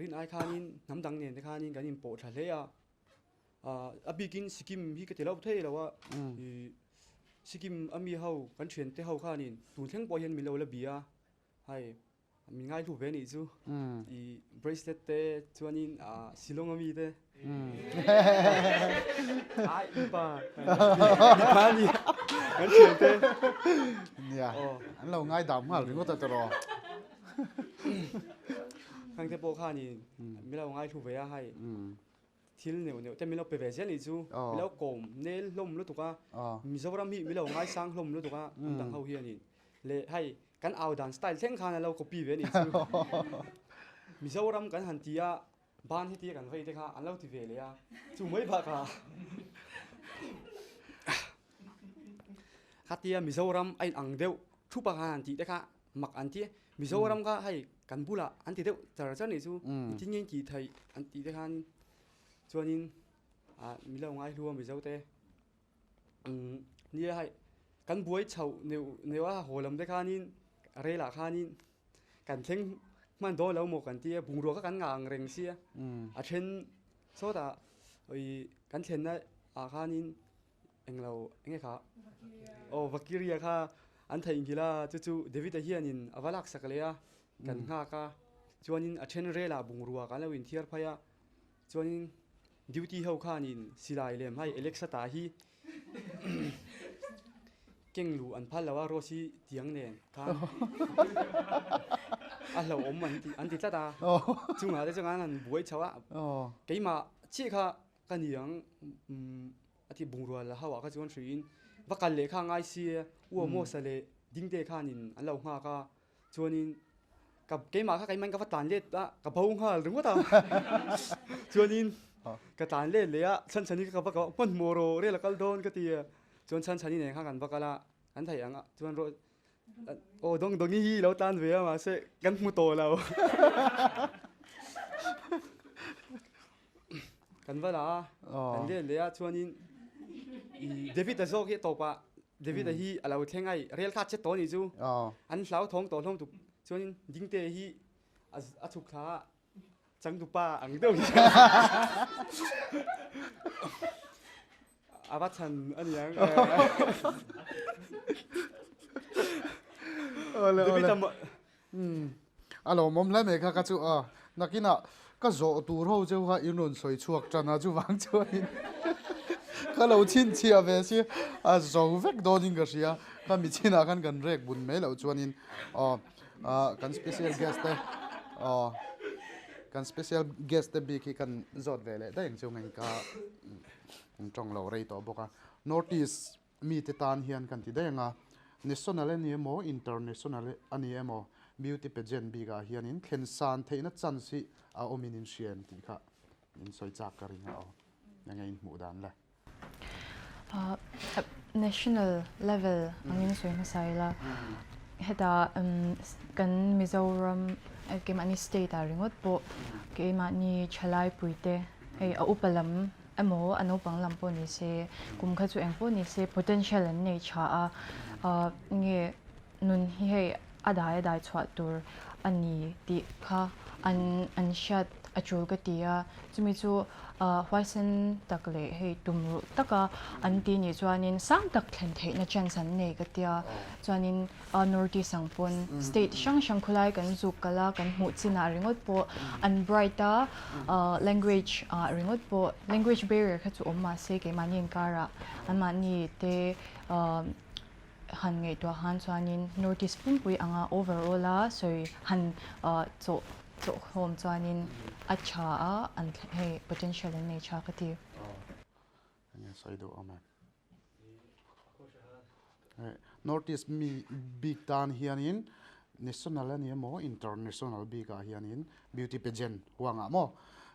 rin ai khanin hnam dang nen te khanin kan inpawh tha hle a, a bikin Sikkim hi ka ti lo thei lo a, ih Sikkim a mi ho kan thiante ho khanin tun thleng pawh hian min lo la bia a, hei Min ngaihlu ve nih chu i bracelet te chuanin Shillong ami te ai mipa mipa ni kan thian te
nia an lo ngai dam nghal ringawt a tawrh
khang te pawh khanin min lo ngaihlu ve a hei. Thil neuh neuh te min lo pe ve zel nih chu min lo kawm nel hlawm lutuk a, Mizoram hi min lo ngaisang hlawm lutuk a an dang ho hianin leh hei kan au dan style thleng khan a lo copy ve nih chu. Mizoram kan han ti a ban hi tia kan vei te kha an lo ti ve leh a chu mai bakah khatia Mizoram a in ang deuh thup a khan han tih te kha mak an ti Mizoram kha hei kan bulah an ti deuh char char nih chu engtin nge tih theih an tih te khan chuanin ah min lo ngai hlu a Mizo te umm nia hei kan buai chhoh neuh neuh a haw lam te khanin rel ah khanin kan thleng hman dawn lo maw kan tia bungrua kha kan ngah ang reng sia a then sawtah ih kan thlenna ah khanin Englo enge kha aw Vakiria kha an theihnghilh a chu chu David-a hianin a va laksak leh a kan nghak a chuanin a then relah bungrua kan lo inthiar phei a chuanin duty ho khanin silai lem hei Alexa ta hi keng luh an phal lo a Rose hi tiang nen khan a hlauhawm an ti an ti tlat a chungah te chuan an buai chho a keimah chiah kha Ka ni ang umm a ti bungrua la ho ah kha chuan hruiin va kal leh kha ngai si e u Amosa leh Dingte khanin an lo nghak a chuanin ka keimah kha keimah in ka va tlan let a ka bo nghal ringawt a chuanin ka tlan let leh a Chhanchhani kha ka va kah hmanhmawh rawh rel a kal dawn ka ti a chuan Chhanchhani nen khan kan va kal a kan theih ang a chuan rawh Aw dawng dawngi hi lo tan ve a mahse kan hmu tawh lo. Kan va la a, kan let leh a chuanin i David a zawk hi a tawp ah David a hi a lo thleng a i rel kha a che tawh a nih chu. An hlauthawng tawh hlawm tuk chuanin Dingte hi a chhuk thla a Changtupa ang deuh hi a va chhan a ni ang.
Ole ole. A lawmawm hle mai kha ka chu a nakinah ka zawh tur ho cheu kha in rawn sawi chhuak tan a chuvang chuanin ka lo chhinchhiah ve si a zo vek dawnin ka hria ka mi chinah khan kan rek bun mai loh chuanin aw Kan special guest te aw kan special guest te bik hi kan zawt ve leh daih ang chu ngei ka tawng lo rei tawh bawk a. North East mite tan hian kan ti daih ang a, national a ni emaw international a ni emaw beauty pageant bikah hianin thlen san theihna chance hi a awmin in hria em tih kha in sawi chak ka ring a aw. Enge in hmuh dan le?
National level angin sawi hmasa ila heta kan Mizoram keimahni state ah ringawt pawh keimahni thalai puite hei a upa lam emaw a naupang lam pawh ni se kum kha chu eng pawh ni se potential an nei tha a nge Nun hi hei a dai a dai chhuah tur a ni tih kha an an hriat a tul ka ti a, chumi chu huaisen tak leh hei tum ruh taka an ti nih chuanin sang tak thlen theihna chance an nei ka tia, chuanin North East ang pawn state hrang hrang khawlai kan zuk kal a kan hmuh chinah ringawt pawh an bright a, language ah ringawt pawh language barrier kha chu awm mahse keimahni inkarah anmahni te Han ngaihtuah han chuanin North East pumpui anga overall a sawi han chawh chawhkhawm chuanin a tha a, an hei potential an nei tha ka ti.
Enge sawi duh awm em? North East mi bik tan hianin national a ni emaw international bikah hianin beauty pageant huangah maw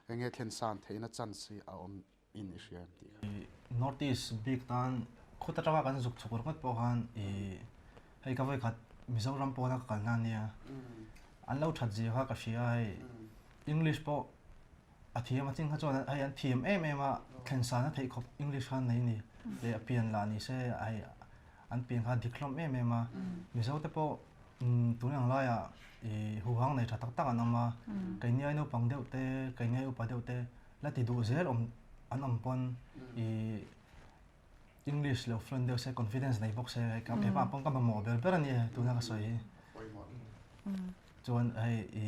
enge thlen san theihna chance hi a awm in i hria em tih kha.
North East bik tan khut atanga kan zuk chhuk ringawt pawh khan i hei ka vawikhat Mizoram pawna ka kalna ania an lo that zia kha ka hria a hei English pawh a thiam a ching kha chuan hei an thiam em em a thlen san a theih khawp English khan nei ni leh a pian lah ni se hei an pian kha dik hlawm em em a Mizo te pawh tun ang laiah i huhang nei tha tak tak an awm a keini ai naupang deuh te keini ai upa deuh te La ti duh zel awm an awm pawn i English lo fluent deuh se confidence nei bawk se hei ka keimah pawn ka mamawh ber ber a ni e tuna ka sawi hi. Chuan hei i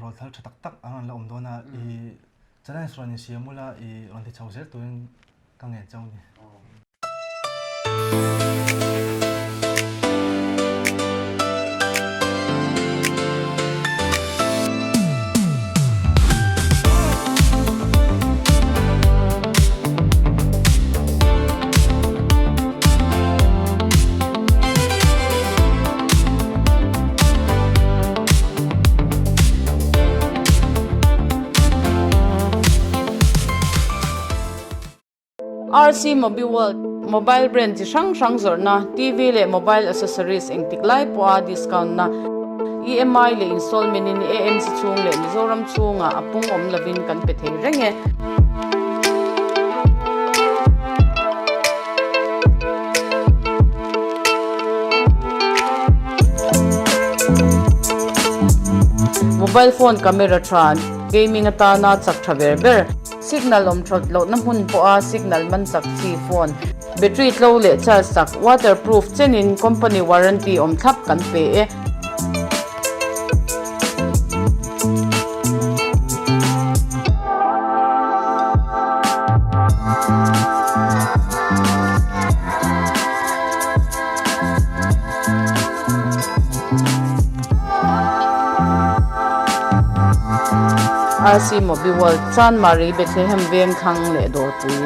rawl thal tha tak tak an rawn la awm dawn a i challenge rawn insiam ula i rawn ti chho zel turin ka ngen chauh a ni.
RC Mobi World, Mobile brand chi hrang hrang zawrhna, TV leh mobile accessories engtik lai pawha discount na, EMI leh installment in AMC chhung leh Mizoram chhungah a pung awm lovin kan pe thei reng e. Mobile phone camera tha, gaming atana chak tha ber ber. Signal awm that lohna hmun pawha signal man chak chi phone, battery tlo leh charge chak, waterproof chenin company warranty awm thlap kan pe e. RC Mobi World, Chanmari, Bethlehem veng thlang leh dawrpui.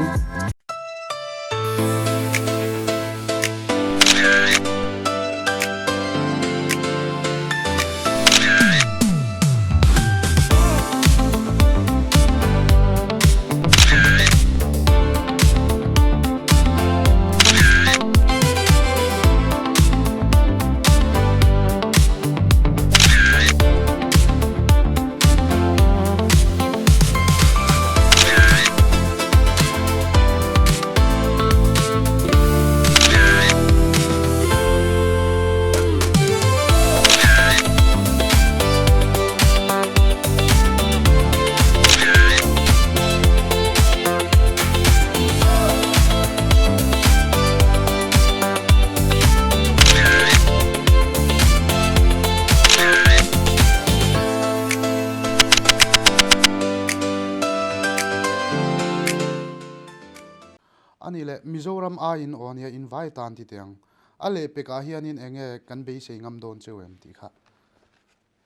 Ani leh Mizoram aiin aw ania in vai tan ti teh ang. A lehpekah hianin eng nge kan beisei ngam dawn cheu em tih kha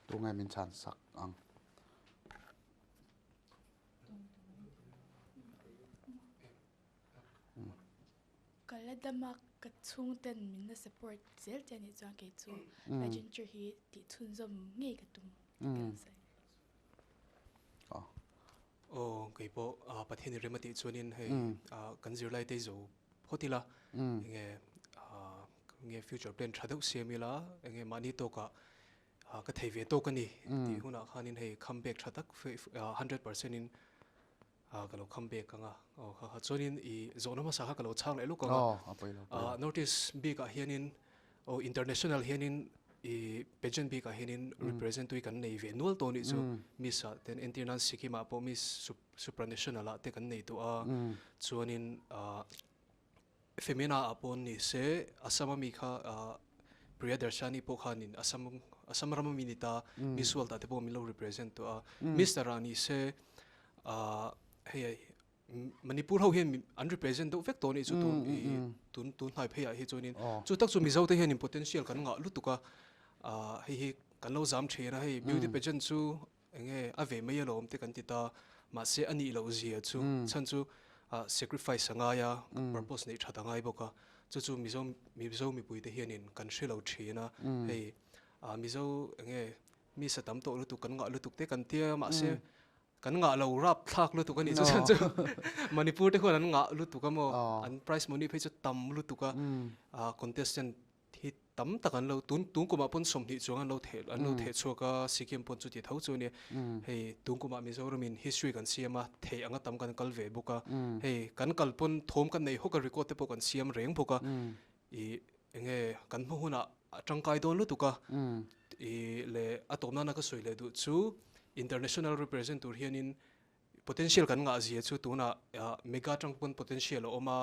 tunge min chhan sak ang.
Ka la dama ka chhungten min la support zel che anih chuan kei chu pageantry hi tih chhunzawm ngei ka tum tih ka sawi.
Aw kei pawh Pathian i rem a tih chuanin hei kan zirlai te zo phawt ila enge enge future plan tha deuh siam ila enge mahni tawkah ka thei ve tawk a ni tih hunah khanin hei comeback tha tak 100% in Ka lo kham bek ang a, aw kha kha chuanin i zawhna hmasa kha ka lo chhang leh luk ang a, Northeast bikah hianin aw international hianin i pageant bikah hianin represent tui kan nei ve nual tawh anih chu, Miss ah ten entir nan Sikkim ah pawh Miss Supranational ah te kan nei tawh a, chuanin Femina ah pawh ni se Assam ami kha Priyadarshani pawh khanin Assam Assam ram ami ni ta Miss World ah te pawh min lo represent tawh a, Mister ah ni se hei Manipur ho hian an represent deuh vek tawh anih chu tun i tun tun hnai phei ah hi chuanin chu tak chu Mizo te hianin potential kan ngah lutuk a, hei hi kan lo zam thin a hei beauty pageant chu Enge a ve mai alawm te kan ti ta, mahse a nih loh zia chu chhan chu sacrifice a ngai a, purpose neih that a ngai bawk a, chu chu Mizo Mizo mipui te hianin kan hre lo thin a, hei Mizo enge mi sa tam tawh lutuk kan ngah lutuk te kan tia mahse kan ngah lo rap thlak lutuk a nih chu chhan chu Manipur te khuan an ngah lutuk a maw, an prize money phei chu tam lutuk a, contestant Hi tam tak an lo tun tun kumah pawn 20 chuang an lo theh an lo theh chhuak a, Sikkim pawn chuti tho chu a nia. Hei tun kumah Mizoramin history kan siam a, theh anga tam kan kal ve bawk a. Hei kan kal pawn thawm kan nei hawk a, record te pawh kan siam reng bawk a. Ih enge kan hma hunah a tangkai dawn lutuk a. Ih leh a tawp nana ka sawi leh duh chu international represent tur hianin Potential kan ngah zia chu tunah mega atang pawn potential a awm a,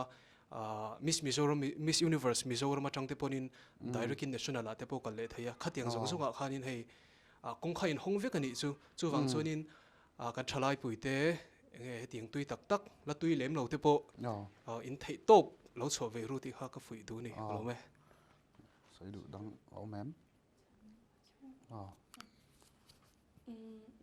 Miss Mizoram, Miss Universe Mizoram atang te pawnin direct in national ah te pawh kal leh thei a, khatiang zawng zawngah khanin hei kawngkha in hawng vek a nih chu. Chuvang chuanin kan thalai pui te enge hetiang tui tak tak la tui lem lo te pawh in theih tawp lo chhuah ve ru tih kha ka fuih duh a ni ka lawm e.
Sawi duh dang a awm em?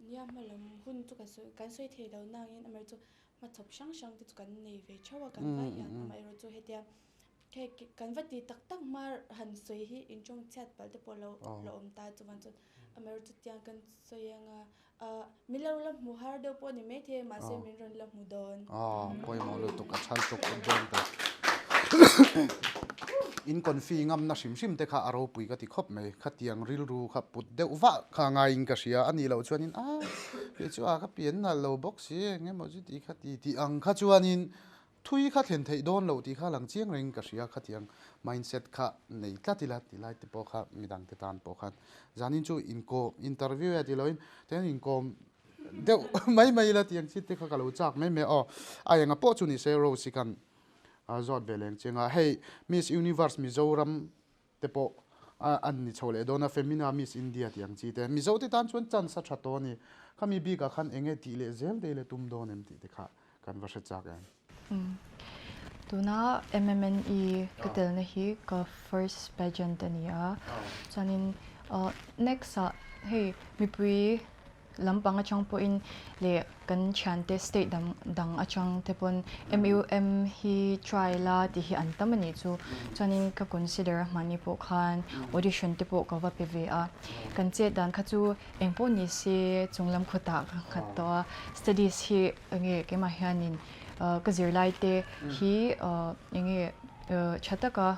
Nia hma lam hun chu kan sawi kan sawi thei lo nangin amaherawhchu hmachhawp hrang hrang te chu kan nei ve theuh a kan vai hian amaherawhchu hetia hei kan va ti tak tak hma han sawi hi intawng chhiat palh te pawh lo la awm ta chuvang chuan. Amaherawhchu chutiang kan sawi anga min lo la hmu har deuh pawh ni maithei a mahse min rawn la hmu dawn.
Aw pawimawh lutuk a chhal tuk kawp dawn ta. In confi ngamna hrim hrim te kha a ropui ka ti khawp mai. Khatiang rilru kha put deuh vah kha ngaiin ka hria. A nih loh chuanin a kei chu a ka pian nalh lo bawk si eng emaw chu tih kha ti tih ang kha chuanin Thui kha thlen theih dawn loh tih kha lang chiang reng ka hria khatiang mindset kha nei tlat ila ti lai te pawh kha midang te tan pawh khan zanin chu inkawm interview e ti loin tiang inkawm deuh mai mai ila tiang chi te kha ka lo chak mai mai aw a enga pawh chu ni se Rose hi khan zawt ve leng chiang a hei Miss Universe Mizoram te pawh an ni chho leh dawn a, Femina Miss India tih ang chi te. Mizo te tan chuan chance a tha tawh a ni. Khami bikah khan eng nge tih leh zel te ila tum dawn em tih te kha kan va hre chak em.
Tuna MMNE ka telna hi ka first pageant a ni a, chuanin next ah hei mipui Lampang atang pawhin leh kan thiante state dang dang atang te pawn MUM hi try la tih hi an tam a nih chu. Chuanin ka consider a hmani pawh khan audition te pawh ka va pe ve a. Kan chet dan kha chu eng pawh ni se chunglam khawtah ka nghat tawh a. Studies hi enge keimah hianin ka zirlai te hi enge tha taka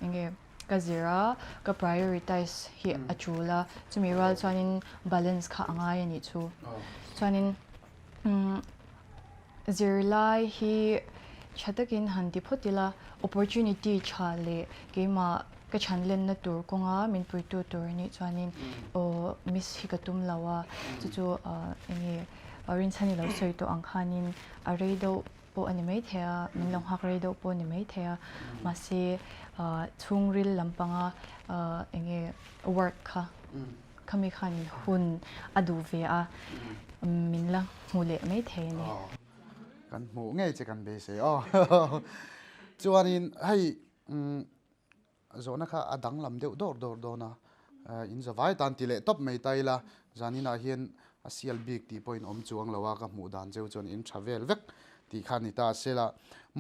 enge ka zir a, ka prioritize hi a tul a, chumi rual chuanin balance kha a ngai a nih chu. Chuanin zirlai hi tha takin han ti phawt ila, opportunity tha leh keimah ka chhan lenna tur kawnga min puitu tur a nih chuanin aw miss hi ka tum lo a, chu chu enge rinchhan i lo sawi tawh ang khanin a rei deuh pawh a ni maithei a, min lo nghak rei deuh pawh a ni maithei a, mahse chhungril lampanga eng nge work kha khami khanin hun a duh ve a, min la hmu leh maithei a ni.
Kan hmuh ngei che kan beisei aw. Chuanin hei Zawhna kha a danglam deuh dawr dawr dawn a, in zavai tan ti leh tawp mai ta ila, zaninah hian a sial bik tih pawhin awm chuang lo a, ka hmuh dan cheu chuan in tha vel vek tih kha a ni ta a, sela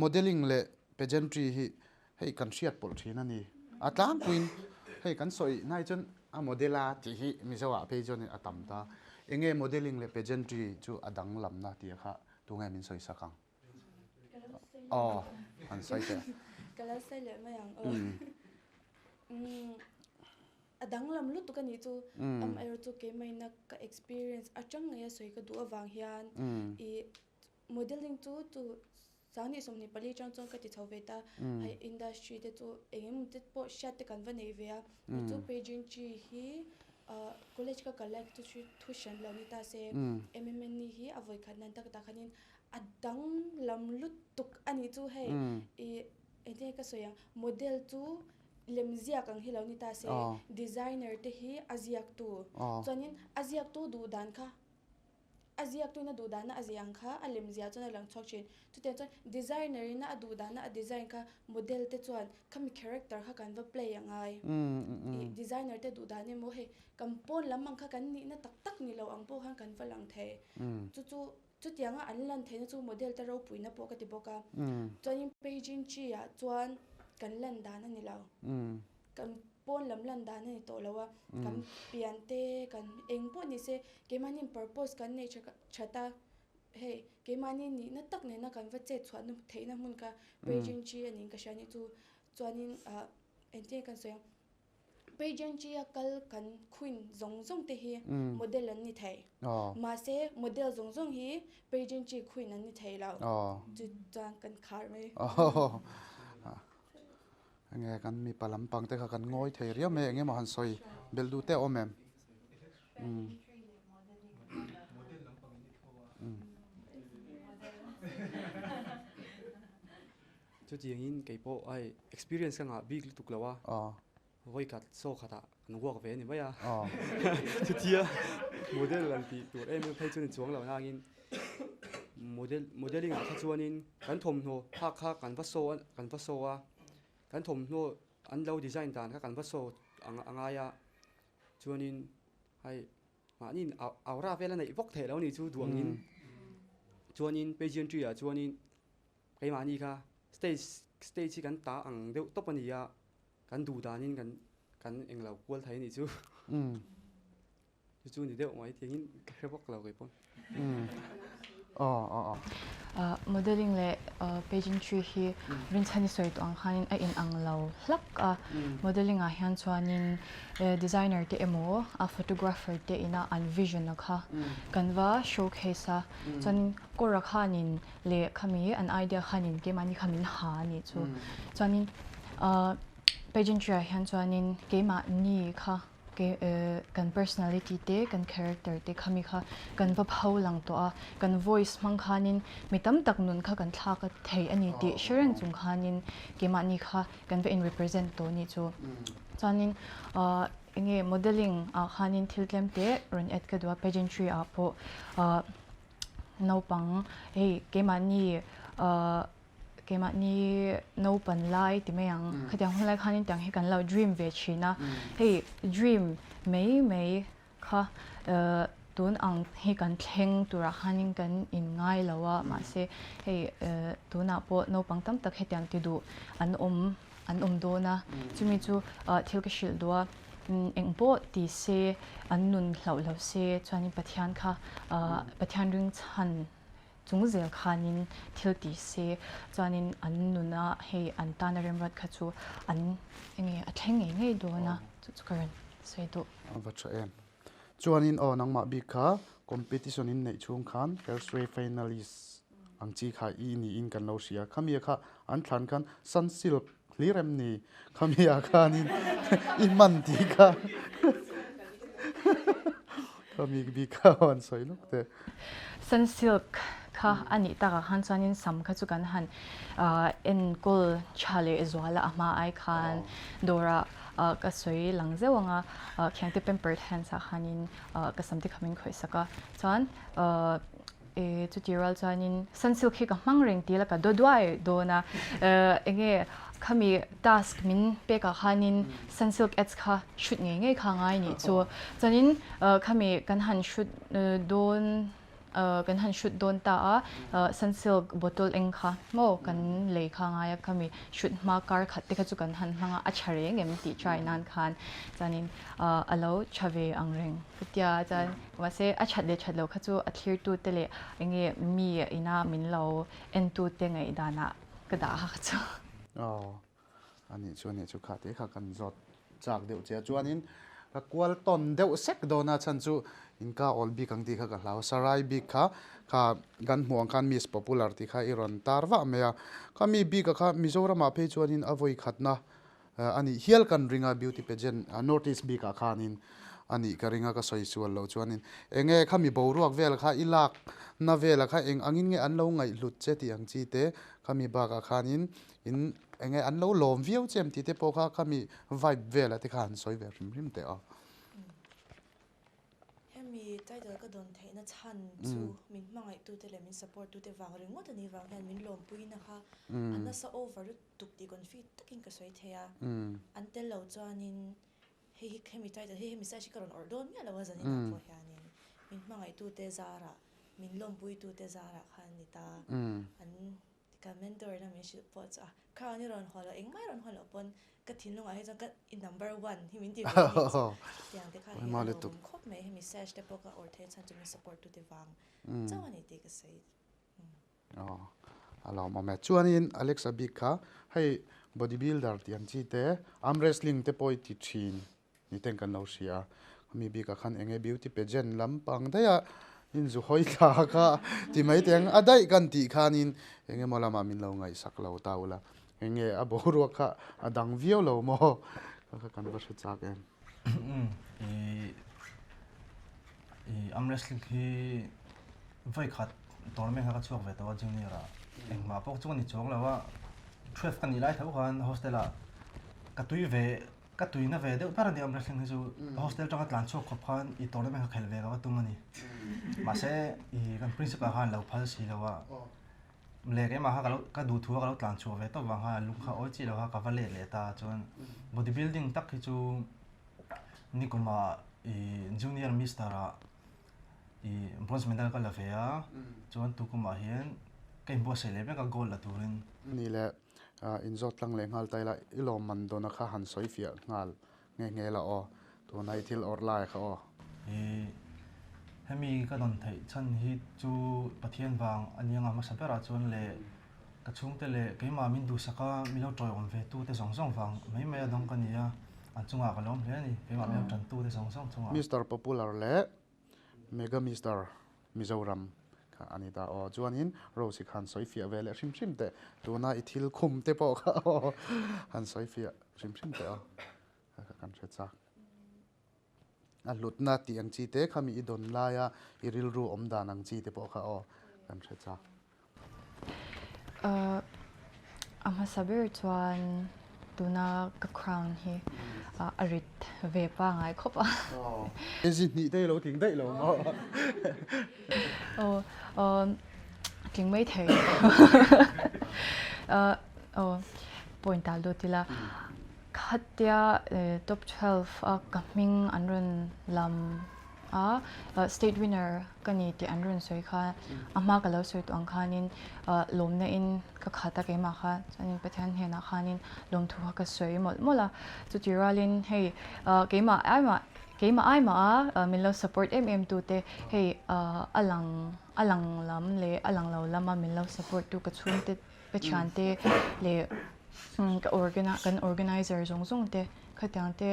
modelling leh pageantry hi hei kan hriat pawlh thin a ni, a tlangpuiin hei kan sawi hnai chuan a model a tih hi Mizo ah phei chuan a tam ta, enge modelling leh pageantry chu a danglamna tih kha tunge min sawi sak ang? Aw, an sawi teh.
Ka lo sawi leh mai ang aw. A danglam lutuk a nih chu. Amaherawh chu keimahina ka experience atang ngeia sawi ka duh avang hian i modelling chu chu sangni 24 atang chuan ka ti chho ve ta. Hei industry te chu eng emaw te pawh hriat te kan va nei ve a. Chu pageantry hi college ka kal lai kha chu thu hran lo ni ta se MMNE hi a vawikhat nan tak tak khanin A danglam lutuk a nih chu hei i engtin nge ka sawi ang model chu lem ziak ang hi lo ni ta se designer te hi a ziaktu chuanin a ziaktu duh dan kha a ziaktuin a duh dana a ziah ang kha a lem ziah chuan a lang chhuak thin chutiang chuan designer ina a duh dana a design kha model te chuan khami character kha kan va play a ngai i designer te duh dan emaw hei kan pawn lam ang kha kan nihna tak tak ni lo ang pawh khan kan va lang thei chu chu Chutianga an lan theihna chu model te ropuina pawh ka ti bawk a. Chuanin pageantry ah chuan kan lan dan a ni lo. Kan pawn lam lan dan a ni tawh lo a. Kan pian te, kan eng pawh ni se keimahni purpose kan nei tha that a. Hei keimahni nihna tak nena kan va chet chhuahna theihna hmun kha pageantry a niin ka hria a nih chu. Chuanin ah engtin nge kan sawi ang. Pageantry a kal kan queen zawng zawng te hi model an ni thei. Mahse model zawng zawng hi pageantry queen an ni thei lo. Chu chuan kan khar mai.
Enge kan mipa lampang te kha kan ngawi thei riau mai enge maw han sawi belh duh te a awm em?
Chutiangin kei pawh hei experience ka ngah bik lutuk lo a, vawikhat saw khatah kan work ve a ni mai a, chutia model an tih tur em em phei chu ni chuang lo nangin model modelling ah kha chuanin kan thawmhnaw phak kha kan va show a kan va show a, kan thawmhnaw an lo design dan kha kan va show a ngai a, chuanin hei mahni aura vel a neih vawk theih lo a ni chu duangin chuanin pageantry ah chuanin. Keimahni kha stage stage hi kan ta ang deuh tawp a ni a, kan duh danin kan kan englo kual thei a nih chu. Chu chu ni deuh mai tiangin ka hre vak lo kei pawn.
Modelling leh pageantry hi rinchhan i sawi tawh ang khanin a inang lo hlak a. Modelling ah hian chuanin designer te emaw a photographer te ina an vision a kha kan va showcase a. Chuanin kawra khanin leh khami an idea khanin keimahni kha min ha a nih chu. Chuanin pageantry ah hian chuanin keimahni kha kan personality te, kan character te khami kha kan va pho lang tawh a, kan voice hmang khanin mi tam tak nun kha kan thlak a thei a ni tih hre reng chung khanin keimahni kha kan va in represent tawh a nih chu. Chuanin enge modelling ah khanin thil tlem te rawn add ka duh a, pageantry ah pawh naupang hei keimahni Keimahni naupan lai ti mai ang. Khatiang hun lai khanin tiang hi kan lo dream ve thin a. Hei dream mai mai kha tun ang hi kan thleng turah khanin kan inngai lo a. Mahse hei tunah pawh naupang tam tak hetiang ti duh an awm an awm dawn a. Chumi chu thil ka hrilh duh a, eng pawh ti se an nun hlauh lo se chuanin Pathian kha Pathian ringchhan Chung zel khanin thil ti se chuanin an nuna hei an tana remruat kha chu an enge a thleng ngei ngei dawn a, chu chu ka rawn sawi duh.
A va tha em. Chuanin aw nangmah bik kha competition in neih chhung khan Hairspray finalist ang chi kha i niin kan lo hria. Khami kha an thlan khan Sunsilk hlir em ni? Khami ah khanin i hman tih kha khami bik kha an sawi lawk teh.
Sunsilk kha a nih takah khan chuanin sam kha chu kan han enkawl tha leh zual a, a hma ai khan dawrah ka sawi lang zeuh ang a, khiangte pampered hands ah khanin ka sam te kha min khawih sak a, chuan chuti rual chuanin sunsilk hi ka hmang reng tih la ka daw duai dawn a, enge khami task min pekah khanin sunsilk ads kha shoot ngei ngei kha ngai nih chu, chuanin khami kan han shoot dawn kan han shoot dawn ta a, sunsilk bottle eng kha maw kan lei kha ngai a, khami shoot hma kar khat te kha chu kan han hmang a, a tha reng em tih try nan khan chuanin a lo tha ve ang reng ka tia chuan mahse a that leh that loh kha chu a thlir tu te leh enge mi ina min lo en tu te ngaih danah ka dah a kha chu.
A nih chu a nih chu kha te kha kan zawt chak deuh che a chuanin ka kual tawn deuh sek dawn a chhan chu inka awl bik ang tih kha ka hlau sarai bik kha kha kan hmuh ang khan miss popular tih kha i rawn tar vah mai a kha mi bik a kha Mizoram ah phei chuanin a vawi khatna a nih hial kan ring a beauty pageant north east bik ah khanin a nih ka ring a ka sawi sual loh chuanin eng nge kha mi boruak vel kha i lak na vel a kha eng angin nge an lo ngaihhlut che tih ang chi te kha mi bak ah khanin In eng nge an lo lawm viau che em tih te pawh kha khami vibe vela te kha han sawi ve hrim hrim teh a.
Hemi title ka dawn theihna chhan chu min hmangaihtute leh min support tute vang ringawt a nih vang hian min lawmpuina kha a nasa over lutuk tih confi takin ka sawi thei a. An tel lo chuanin hei hi hemi title hei hemi size hi ka rawn awrh dawn miah lo a zaninah pawh hianin min hmangaihtute zarah min lawmpuitute zarah khan ni ta an Ka mentor ina min hrilh pawh chu a crown i rawn haw loh engmah i rawn haw loh pawn ka thinlungah hi chuan ka i number one hi min ti ve a ni chu tiang te kha hi a lo awm khawp mai hemi sash te pawh ka awrh theih chhan chu min support tu te vang chauh a ni tih ka sawi.
Aw a lawmawm e. Chuanin Alexa bik kha hei body builder tih ang chi te arm wrestling te pawh i ti thin Ni ten kan lo hria a, mi bikah khan enge beauty pageant lampang daih a inzu hawi thla kha ti mai teh ang a daih kan tih khanin eng emaw lamah min lo ngaihsak lo ta ula, enge a boruak kha a dang viau lo maw kha kha kan va hre chak em.
I i arm wrestling hi vawi khat tournament kha ka chhuak ve tawh a junior ah engmah pawh chu ka ni chuang lo a, 12 ka nih lai tho khan hostel ah ka tui ve Ka tuina ve deuh ber a ni awm wrestling hi chu hostel atanga tlan chhuak khawp khan i tournament kha khel ve ka va tum a ni. Mahse i kan principal khan lo phal si lo a, leh keimah kha ka lo ka duh thu a ka lo tlan chhuah ve tawp vang khan lung kha awi chi lo kha ka va let leh ta chuan body building tak hi chu nikuma i junior mister ah i bronze medal ka la ve a chuan tukumah hian ka inbuatsaih leh vek a gold la turin.
Ni leh Inzawt tlang leh nghal ta ila, i lawmman dawna kha han sawi fiah nghal nghe nghe la aw, tuna i thil awrh lai kha aw.
I hemi ka dawn theih chhan hi chu Pathian vang a nia nga hmasa berah chuan leh ka chhungte leh keimah min duhsak a min lo tawiawm ve tu te zawng zawng vang mai mai a dawng ka ni a, an chungah ka lawm hle a ni, keimah min lo tan tu te zawng zawng chungah.
Mister Popular leh Mega Mister Mizoram kha a ni ta aw. Chuanin Rose-i khan sawi fiah ve leh hrim hrim teh, tuna i thil khum te pawh kha aw han sawi fiah hrim hrim teh aw, kha kha kan hre chak. A hlutna tih ang chi te kha mi i dawn laia i rilru awm dan ang chi te pawh kha aw kan hre chak.
A hmasa ber chuan tuna ka crown hi a rit ve pangai khawp a.
Kg hnih te hi lo tling daih lo maw?
Aw tling mai thei. Aw point ah lut ila. Khatia top 12 a ka hming an rawn lam a, state winner ka ni tih an rawn sawi kha a hma ka lo sawi tawh ang khanin lawmna in ka khat a keimah kha chuanin Pathian hnenah khanin lawmthu kha ka sawi mawlh mawlh a, chuti rualin hei keimah aimah keimah aimah a min lo support em em tu te hei a lang a lang lam leh a lang lo lama min lo support tu ka chhungte ka thiante leh ka kan organizer zawng zawng te khatiang te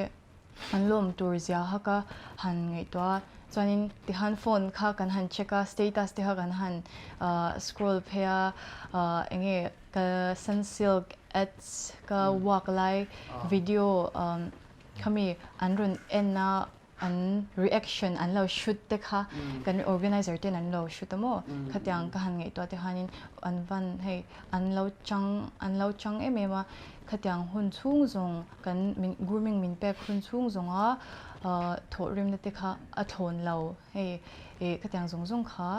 an lawm tur zia kha ka han ngaihtuah a chuanin tihan phone kha kan han check a status te kha kan han scroll phei a eng nge ka sunsilk ads ka walk lai video khami an rawn en a an reaction an lo shoot te kha kan organizer ten an lo shoot a maw khatiang ka han ngaihtuah te khanin an van hei an lo chang an lo chang em em a khatiang hun chhung zawng kan min grooming min pek hun chhung zawnga thawhrimna te kha a thlawn lo hei ih khatiang zawng zawng kha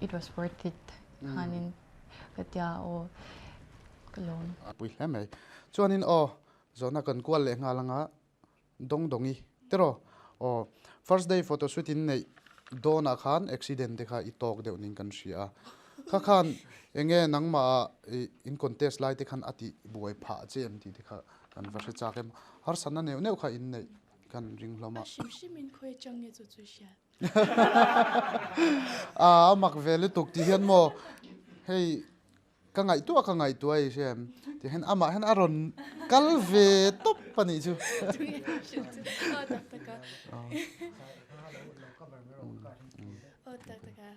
it was worth it khanin ka tia aw ka lawm.
A pui hle mai. Chuanin aw zawhna kan kual leh nghal anga Dawng Dawngi tiraw? Aw, first day photo shoot in neih dawnah khan accident te kha i tawk deuh niin kan hria a. Kha khan enge nangmah ah in contest lai te khan a tih buai phah che em tih te kha kan va hre chak em. Harsatna neuh neuh kha in neih kan ring hlawm a.
A hrim hrim in khawi atang nge chu chu hriat.
A mak ve lutuk ti hian maw hei Ka ngaihtuah ka ngaihtuah i hria em? Ti hian amah hian a rawn kal ve tawp a nih chu.
Aw tak tak a. Aw tak tak a.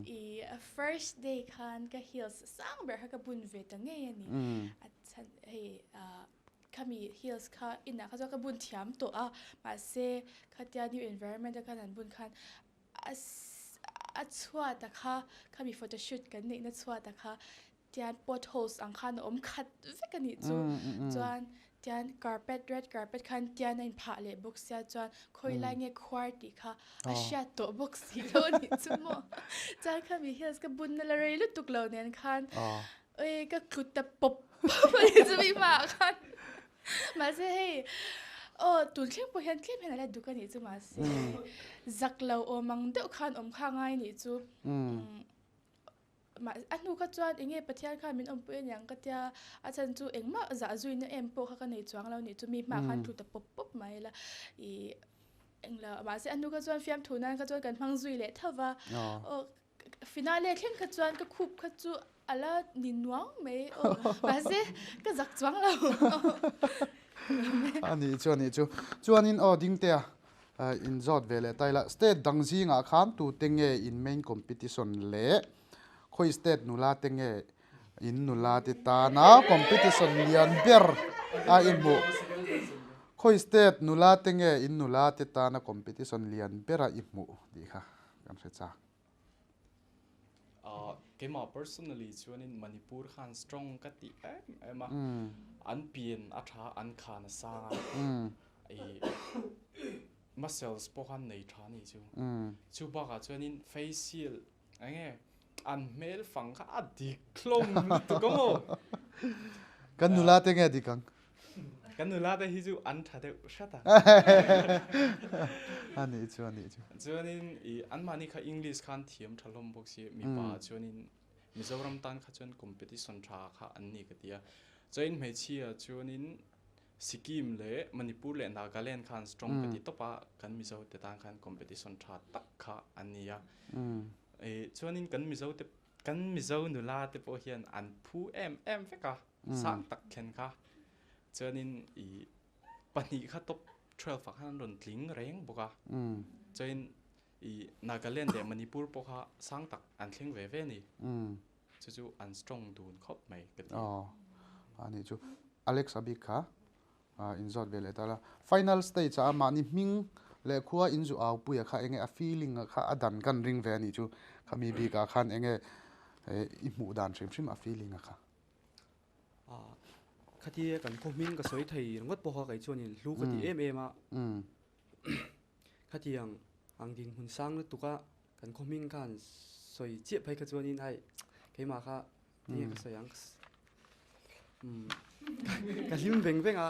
I first day khan ka heels sang ber kha ka bun ve ta ngei a ni. A chhan hei khami heels kha inah kha chuan ka bun thiam tawh a mahse khatia new environment a khan an bun khan A chhuat a kha, khami photoshoot kan neihna chhuat a kha tian potholes ang khan a awm khat vek a nih chu. Chuan tian carpet red carpet khan tian a inphah leh bawk sia chuan khawi lai nge khuar tih kha a hriat tawh bawk si lo a nih chu maw. Chuan khami heels ka bunna la rei lutuk lo nen khan oi ka tlu ta pawp pawp a nih chu mi hmaah khan. Mahse hei aw tun thleng pawh hian tlem hian a la duk a nih chu mahse zak lo awm ang deuh khan awm kha ngai a nih chu a hnu kha chuan eng nge Pathian khan min awmpui a niang ka tia a chhan chu engmah zah zuina em pawh kha ka nei chuang lo a nih chu mi hmaah khan thu ta pawp pawp mai la ih englo mahse a hnu kha chuan fiamthu nan kha chuan kan hmang zui leh tho va aw Finale thleng kha chuan ka khup kha chu a la ni nuang mai aw mahse ka zak chuang lo.
A nih chu a nih chu. Chuanin aw Dingtea in zawt ve leh ta ila state dang zingah khan tute nge in main competition leh khawi state nula te nge in nula te tana competition lian ber a i hmuh khawi state nula te nge in nula te tana competition lian ber a i hmuh tih kha kan hre chak.
Keimah personally chuanin Manipur khan strong ka ti em em a, an pian a tha an khan a sang a, i muscles pawh khan nei tha ni chu. Chu bakah chuanin facial eng nge an hmel fang kha a dik hlawm lutuk a maw.
Kan nula te nge dik ang?
Kan nula te hi chu an tha deuh hret a.
A nih chu, a nih chu.
Chuanin i anmahni kha English khan thiam tha hlawm bawk si, mipa chuanin Mizoram tan kha chuan competition tha kha an ni ka ti a. Chuanin hmeichhia chuanin. Sikkim leh Manipur leh Nagaland kha an strong ka ti tawp a, kan Mizo te tan khan competition tha tak kha an ni a. Chuanin kan Mizo te kan Mizo nula te pawh hian an phu em em vek a, sang tak thlen kha. Chuanin ih pahnih kha top 12 ah khan an rawn tling reng bawk a. Chuanin ih Nagaland leh Manipur pawh kha sang tak an thleng ve ve a ni. Chu chu an strong dun khawp mai ka ti.
Aw a nih chu. Alex a bik kha in zawt ve leh ta la. Final stage ah mahni hming leh khua in zu au puia kha enge a feeling a kha a dan kan ring ve a nih chu. Khami bik ah khan enge i hmuh dan hrim hrim a feeling a kha.
Khatia kan khaw hming ka sawi thei ringawt pawh kha kei chuanin hlu ka ti em em a. Khatiang ang dinhmun sang lutuk a kan khaw hming khan sawi chiah phei kha chuanin hei keimah kha tinge ka sawi ang umm ka hlim veng veng a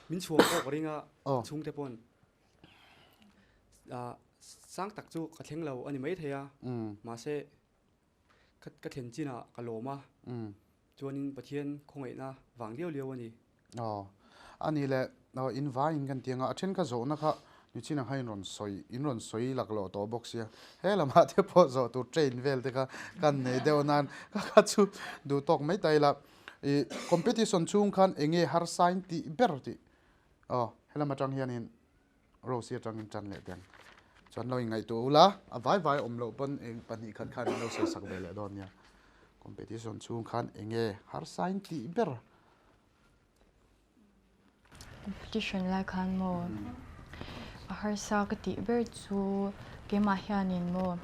min chhuang pawh ka ring a chhungte pawn ah sang tak chu ka thleng lo a ni maithei a mahse Ka thlen chinah ka lawm a, chuanin Pathian khawngaihna vang liau liau a ni.
Aw, a ni le, in vaiin kan ti ang a, a then ka zawhna kha nichin ang kha in rawn sawi, in rawn sawi laklawh tawh bawk sia, he lamah te pawh zawh tur train vel te kha kan nei deuh nan ka kha chu duh tawk mai ta ila, i competition chhung khan eng nge harsa in tih ber tih, aw helam atang hianin Rose atangin tan leh teng. Chuan lo inngaihtuah ula, a vai vai awm loh pawn eng pahnihkhat khan in lo sawi sak ve leh dawn nia. Competition chhung khan eng nge harsa in tih ber?
Competition lai khan maw a harsa ka tih ber chu keimah hianin maw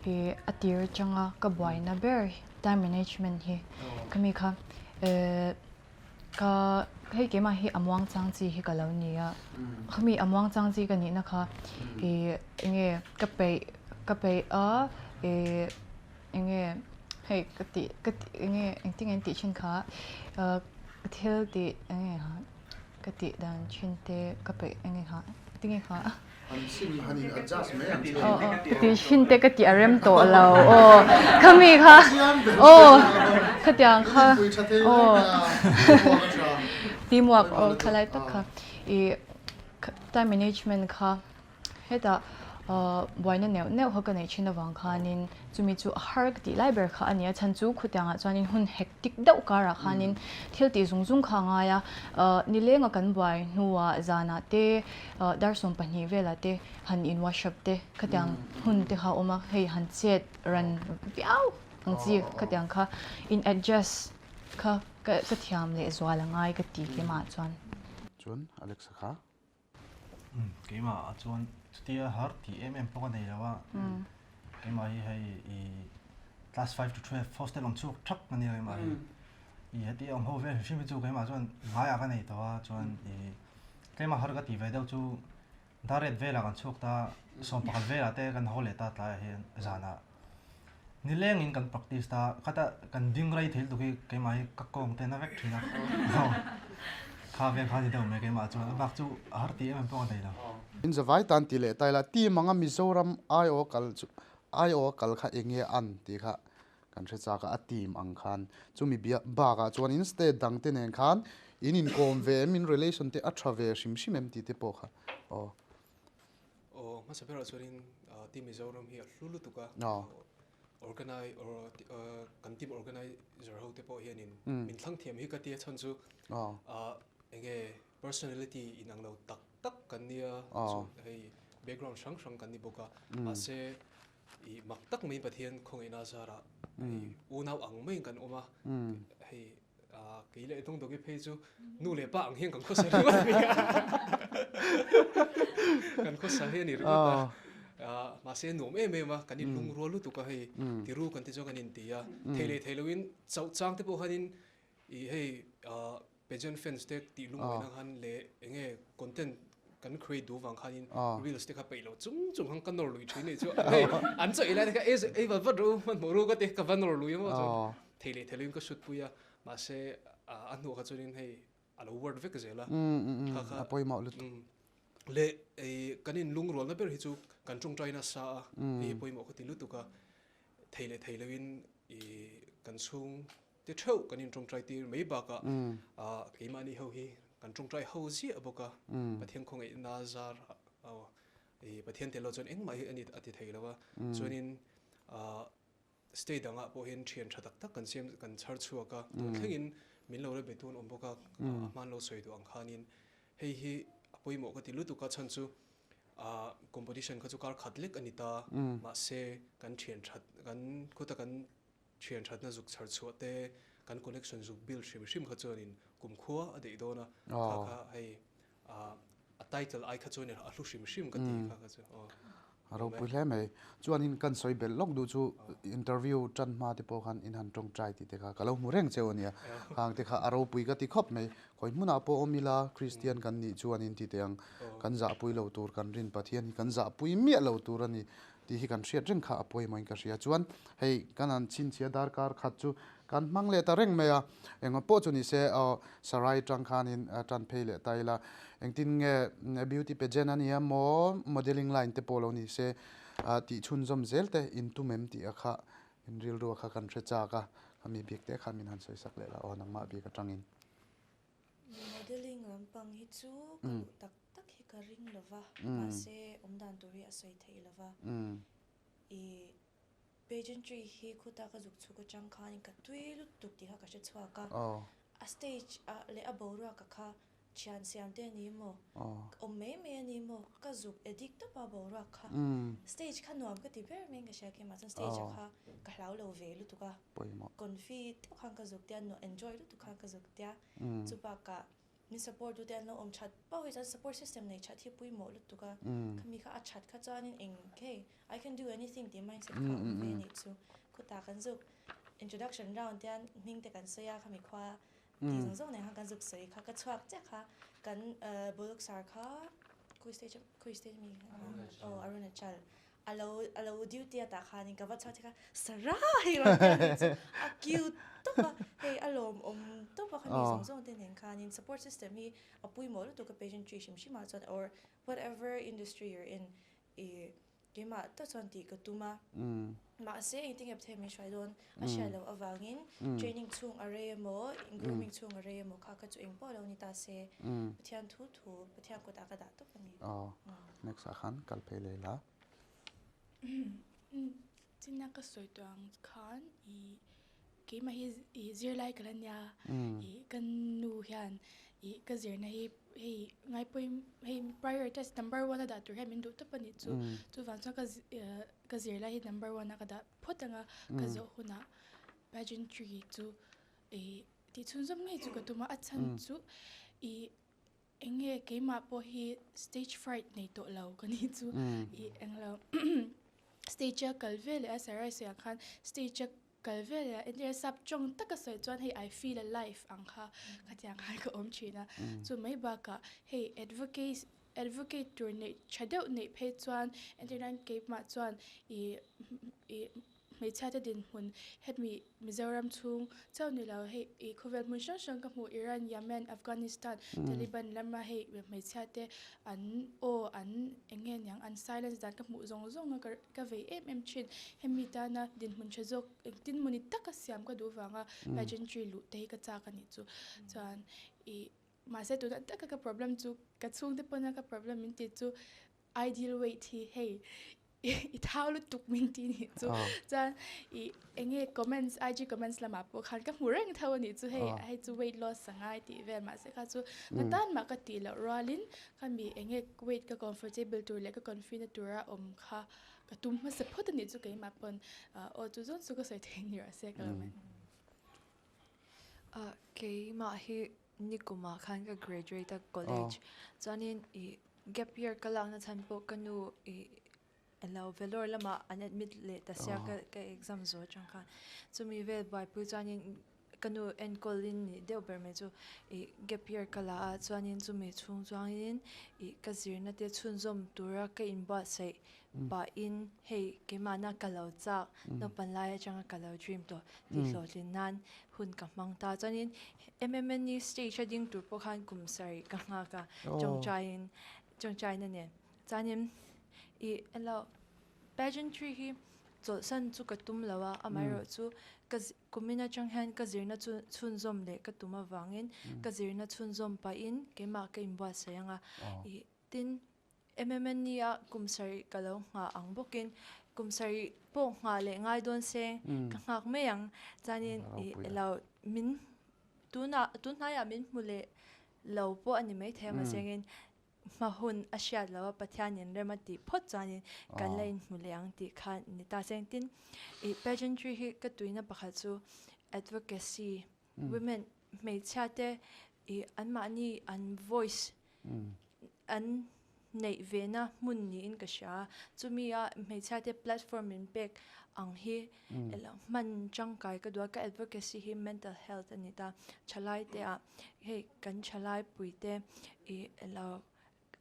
ih a tir atanga ka buaina ber time management hi khami kha eh Ka hei keimah hi a muang chang chi hi ka lo ni a, khami a muang chang chi ka nihna kha ih enge ka peih ka peih a ih enge hei ka tih ka tih enge engtin nge an tih thin kha ah ka thil tih enge ha ka tih dan thin te ka peih enge ha tinge kha.
An chim han in adjust mai ang che.
Aw aw ka ti thin te ka ti a rem tawh lo aw khami kha aw khatiang kha aw teamwork aw khalai tak kha i time management kha hetah buaina neuh neuh kha ka neih thin avang khanin chumi chu a har ka tih lai ber kha a ni a chhan chu khutiangah chuanin hun hectic deuh karah khanin thil tih zung zung kha a ngai a nilenga kan buai hnuah zanah te Dar 20 velah te han in wash up te khatiang hun te kha a awm a, hei han chet ran viau ang chi khatiang kha in adjust kha ka thiam leh zual a ngai ka ti keimah chuan.
Chuan Alexa kha?
Umm keimah ah chuan chutia har tih em em pawh ka nei lo a, keimah hi hei i class five to 12 hostel awm chhuak thak a nia keimah hi. I heti awm ho vel hrim hrim hi chu keimah chuan ngaiah ka nei tawh a chuan i Tlema har ka tih ve deuh chu Darret velah kan chhuak ta, 11 velah te kan haw leh ta tlaiah hian zanah nilengin kan practice ta, khata kan ding rei thei lutuk hi keimah hi ka kawng te na vek thin a, kha vel kha ni deuh mai keimah chuan a bak chu a har tih em em pawh ka nei lo.
In zavai tan ti leh ta ila team anga Mizoram aiawh a kal chu aiawh a kal kha enge an tih kha Kan hre chak a, a team ang khan chumi bia bakah chuan in state dang te nen khan in inkawm ve em, in relation te a tha ve hrim hrim em tih te pawh kha aw.
Aw hmasa berah chuanin team Mizoram hi a hlu lutuk a, organi or kan team organizer ho te pawh hianin min thlang thiam hi ka tia chhan chu enge personality inang lo tak tak kan nia, hei background hrang hrang kan ni bawk a, mahse I mak tak mai Pathian khawngaihna zarah hei unau ang maiin kan awm a, hei kei leh Dawngdawki phei chu nu leh pa ang hian kan khawsa ringawt a ni a, kan khawsa hi a ni ringawt a, mahse nuam em em a, kan inlungrual lutuk a hei tiru kan ti chuan kan inti a, thei leh thei loin chauh chang te pawh khanin I hei pageant fans te tih lungawina khan leh enge content kan create duh vang khanin reels te kha peih loh chung chung khan ka nawr lui thin anih chu hei an chaw ei lai te kha ei ei vat vat rawh u hmanhmawh ru ka ti ka va nawr lui emaw chuan thei leh thei loin ka shoot pui a mahse a hnuah kha chuanin hei a lo word vek zel a kha kha
a pawimawh lutuk
leh ei kan in lungrualna ber hi chu kan tawngtai nasa a hei hi pawimawh ka ti lutuk a thei leh thei loin i kan chhung Ti theuh kan intawngtai tir mai bakah keimahni ho hi Kan tawngtai ho ziah bawk a, Pathian khawngaihna zar aw i Pathian tel lo chuan engmah hi a ni a ti thei lo a, chuanin ah state dangah pawh hian thian tha tak tak kan siam kan chhar chhuak a, tun thlengin min lo la be tun awm bawk a, a hman lo sawi duh ang khanin hei hi a pawimawh ka ti lutuk a chhan chu ah competition kha chu kar khat lek a ni ta, mahse kan thian that kan khuta kan Thian thatna zuk chhar chhuah te, kan connection zuk build hrim hrim kha chuanin kumkhua a deih dawn a, kha kha hei a title ai kha chuan a hlu hrim hrim ka ti kha kha chu aw.
A ropui hle mai. Chuanin kan sawi belh lawk duh chu interview tan hma te pawh khan in han tawngtai tih te kha ka lo hmu reng cheu a nia. Khang te kha a ropui ka ti khawp mai. Khawi hmunah pawh awm ila Kristian kan nih chuanin ti teh ang. Kan zahpui lo tur kan rin Pathian hi kan zahpui miah lo tur a ni. Tih hi kan hriat reng kha a pawimawhin ka hria. Chuan hei kan han chhinchhia darkar khat chu kan hmang leh ta reng mai a, engmaw pawh chu ni se aw Sarai tang khanin tan phei leh ta ila, engtin nge beauty pageant a nia maw, modelling line te pawh lo ni se tih chhunzawm zel te in tum em tih a kha in rilru a kha kan hre chak a, khami bik te kha min han sawi sak leh la aw nangmah bik atangin.
Modelling lampang hi chu ka duh tak tak hi ka ring lo va, mahse awmdan tur hi a sawi theih lo va. I pageantry hi khuta ka zuk chhuk atang khanin ka tui lutuk tih kha ka hre chhuak a. A stage ah leh a boruak ah kha thian siam te a ni maw, awm mai mai a ni maw, ka zuk addict tawp a boruak kha. Stage kha nuam ka ti ber mai in ka hria keimah chuan stage ah kha ka hlau lo ve lutuk a. Confi deuh khan ka zuk tia, enjoy lutuk khan ka zuk tia. Chu bakah min support tu te an lo awm that pauh hi chuan support system nei that hi pawimawh lutuk a, khami kha a that kha chuanin eng hey I can do anything tih mindset kha a awm ve anih chu. Khutah kan zuk introduction round te hian hming te kan sawi a, khami khua tih zawng zawng nen khan kan zuk sawi kha, ka chhuak chiah kha kan Buluk sar kha khawi stage khawi stage ami aw Arunachal A lo a lo duty a tah khanin ka va chhuak chiah kha Sarah hei rawn ti a nih chu a cute tawp a, hei a lawmawm tawp a khami zawng zawng te nen khanin support system hi a pawimawh lutuk a pageantry hrim hrim ah chuan or whatever industry you're in i keimah tak chuan tih ka tum a mahse engtin nge Pathian min hruai dawn a hriat loh avangin training chhung a rei emaw grooming chhung a rei emaw kha kha chu engpawh lo ni ta se Pathian thu thu Pathian kutah ka dah tawp a ni.
Aw next ah khan kal phei leh la.
China ka sawi tawh ang khan i keimah hi i zirlai ka la nia i ka nu hian i ka zirna hi hei ngaipawih hei prioritize number one a dah tur hian min duh tawp a nih chu chuvang chuan ka ka zirlai hi number one a ka dah phawt ang a ka zawh hunah pageantry chu i tih chhunzawm ngei chu ka tum a a chhan chu i Eng nge keimah pawh hi stage fright nei tawh lo ka nih chu i englo stage a kal ve leh a Sarai sawi ang khan stage a kal ve leh a entir sap tawng taka sawi chuan hei I feel alive ang kha khatiang khan ka awm thin a chu mai bakah hei advocate advocate tur neih tha deuh neih phei chuan entir nan keimah chuan i i Hmeichhiate dinhmun hemi Mizoram chhung chauh ni lo hei ih khawvel hmun hrang hrang ka hmu Iran, Yemen, Afghanistan, Taliban lama hei hmeichhiate an aw an eng nge niang an silence dan ka hmuh zawng zawng a ka vei em em thin. Hemi tana dinhmun tha zawk engtin mawni taka siam ka duh vanga pageantry luh te hi ka chak a nih chu. Chuan ih mahse tunah taka ka problem chu ka chhungte pawna ka problem min tih chu ideal weight hi hei i thau lutuk min ti nih chu chuan i enge comments IG comments lamah pawh khan ka hmu reng tho a nih chu hei hei chu weight loss a ngai tih vel mahse kha chu ka tan mah ka tih loh rualin kha mi enge weight ka comfortable tur leh ka confi na tura awm kha ka tum hmasa phawt a nih chu keimah pawn aw chu zawn chu ka sawi thei ni rawh se ka lo mai.
Keimah hi Nikumah khan ka graduate a college chuanin ih gap year ka lakna chhan pawh ka nu ih alo Vellore lamah an admit leh ta sia ka ka exam zawh atang khan chumi vel buaipui chuanin ka nu enkawl in nih deuh ber mai chu ih gap year ka la a chuanin chumi chhung chuangin ih ka zirna te chhunzawm tura ka inbuatsaih pahin hei keimahna ka lo chak naupan lai atanga ka lo dream tawh tih hlawhtlin nan hun ka hmang ta. Chuanin MMNE stage a ding tur pawh khan kum sarih ka nghak a, tawngtaiin tawngtaina nen. Chuanin ih elo pageantry hi. Chawlhsan chu ka tum lo a, amaherawhchu ka kumin atang hian ka zirna chu chhunzawm leh ka tum avangin ka zirna chhunzawm pahin keimah ka inbuatsaih ang a. Ih tin, MMNE a kum sarih ka lo nghah ang bawkin kum sarih pawh nghah leh ngai dawn seng ka nghak mai ang. Chuanin ih lo min tunah tunhnaiah min hmu leh lo pawh a ni maithei a mahsengin Hma hun a hriat lo a, Pathianin rem a tih phawt chuanin kan la inhmu leh ang tih kha ni ta se. Tin, ih pageantry hi ka tuina pakhat chu advocacy, women, hmeichhia te ih anmahni an voice an neih ve na hmun niin ka hria a. Chumi a hmeichhia te platform min pek ang hi hman tangkai ka duh a, ka advocacy hi mental health a ni ta. Thalai te ah Hei kan thalai puite ih elo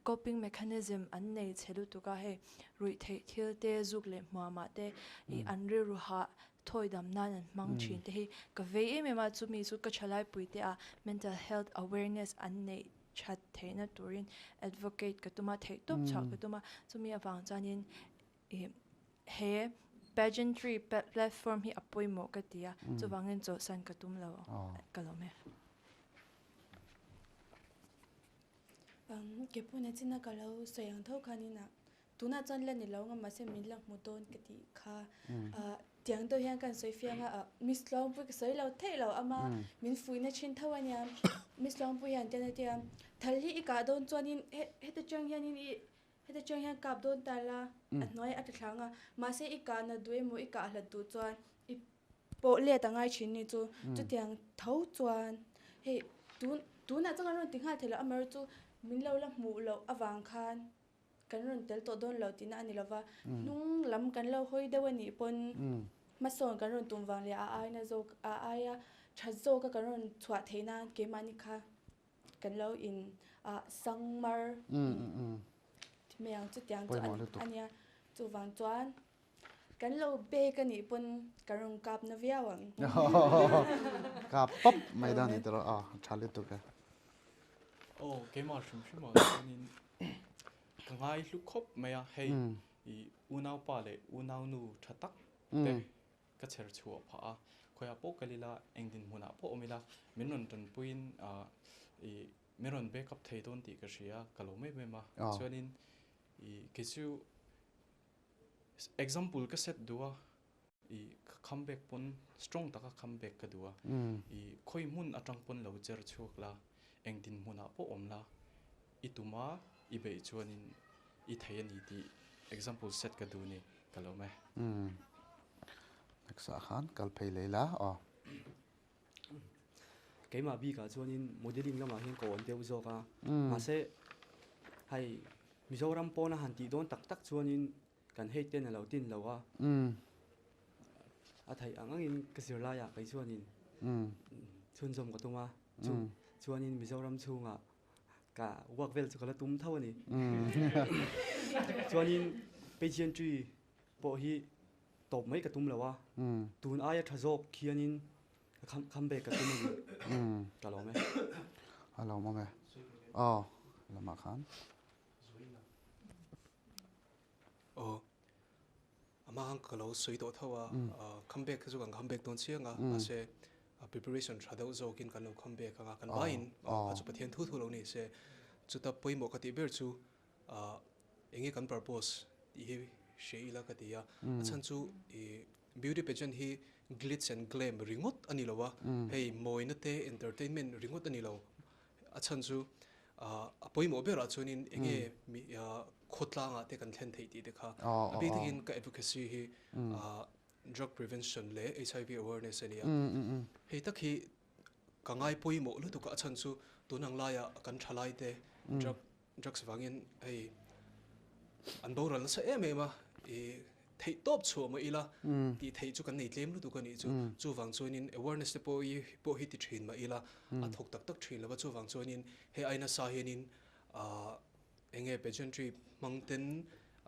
coping mechanism an nei chhe lutuk a, hei ruih theih thil te zuk leh hmuamah te ih an rilru hah thawi dam nan an hmang thin te hi ka vei em em a, chumi chu ka thalai puite ah mental health awareness an neih that theihna turin advocate ka tum a, theih tawp chhuah ka tum a, chumi avang chuanin Ih he pageantry platform hi a pawimawh ka ti a, chuvangin chawlhsan ka tum lo ka lawm e.
Ke pawh nachina ka lo sawi ang tho khanin a tunah chuan la ni lo nga mahse min la hmu dawn ka tih kha tiang deuh hian ka han sawi fiang a Miss Tluangpui ka sawi lo theih lo ama min fuihna thin tho ania Miss Tluangpui hian tian a tia thal hi i kah dawn chuanin heta tang hianin i Heta chiang hian kap dawn ta la, a hnuai a tla thlang a, mahse i kah nat duh emaw i kah hlat duh chuan i pawh let a ngai thin ni chu. Chutiang tho chuan hei tun tunah chuan kan rawn ti nghal thei lo, amaherawhchu chu min lo la hmuh loh avang khan kan rawn tel tawh dawn lo tihna a ni lova, hnung lam kan lo hawi deuh a nih pawn hmasawn kan rawn tum vang leh a aina zawk a aia tha zawka kan rawn chhuah theih nan keimahni kha Kan lo in ah sangmar mai ang chutiang chu a nia chuvang chuan kan lo bek a nih pawn kan rawn kap na viau ang.
Kap pawp mai dan ni tawh a tha lutuk e.
Aw keimah hrim hrim ah chuanin ka ngai hlu khawp mai a hei i unaupa leh unaunu tha tak te Ka chher chhuah phah a, khawiah pawh kal ila, eng dinhmunah pawh awm ila, min rawn tanpuiin ih min rawn back up thei dawn tih ka hria, ka lo em em a. Chuanin ih kei chu example ka set duh a, ih ka come back pawn strong taka come back ka duh a, ih khawi hmun atang pawn lo cher chhuak la, eng dinhmunah pawh awm la, i tuma i beih chuanin i thei a ni tih example set ka duh ni. Ka lo me.
Umm. Next ah khan kal phei leh ila aw.
Keimah bikah chuanin modelling lamah hian ka awn deuh zawk a. Mahse hei Mizoram pawna han tih dawn tak tak chuanin kan hei ten a lo tin lo a. A theih ang angin ka zirlaiah kei chuanin chhunzawm ka tum a. Chuanin Mizoram chhungah Ka work vel chu ka la tum tho a ni. Chuanin pageantry pawh hi tawp mai ka tum lo a, tun aia tha zawk khianin ka come back ka tum a ni. Ka lawm e.
A lawmawm e. Aw, lamah khan.
Aw. Amah khan ka lo sawi tawh tho a, come back kha chu kan come back dawn chiang a, mahse preparation tha deuh zawkin kan lo come back ang a, kan vaiin kha chu Pathian thu thu lo ni se, chuta pawimawh ka tih ber chu enge kan purpose tih hi hria ila ka ti a, a chhan chu beauty pageant hi glitz and glam ringawt a ni lo a, hei mawina te entertainment ringawt a ni lo, A chhan chu a pawimawh berah chuanin enge khawtlangah te kan thlen theih tih te kha a bik takin ka advocacy hi drug prevention leh HIV awareness a ni a. Hei tak hi ka ngai pawimawh lutuk a, a chhan chu tun ang laia kan thalai te drug Drugs vangin hei an boral nasa em em a, i theih tawp chhuah mah ila tih theih chu kan nei tlem lutuk a nih chu. Chuvang chuanin awareness te pawh hi pawh hi ti thin mah ila a thawk tak tak thin lo va, chuvang chuanin hei ai nasa hianin ah eng nge pageantry hmang ten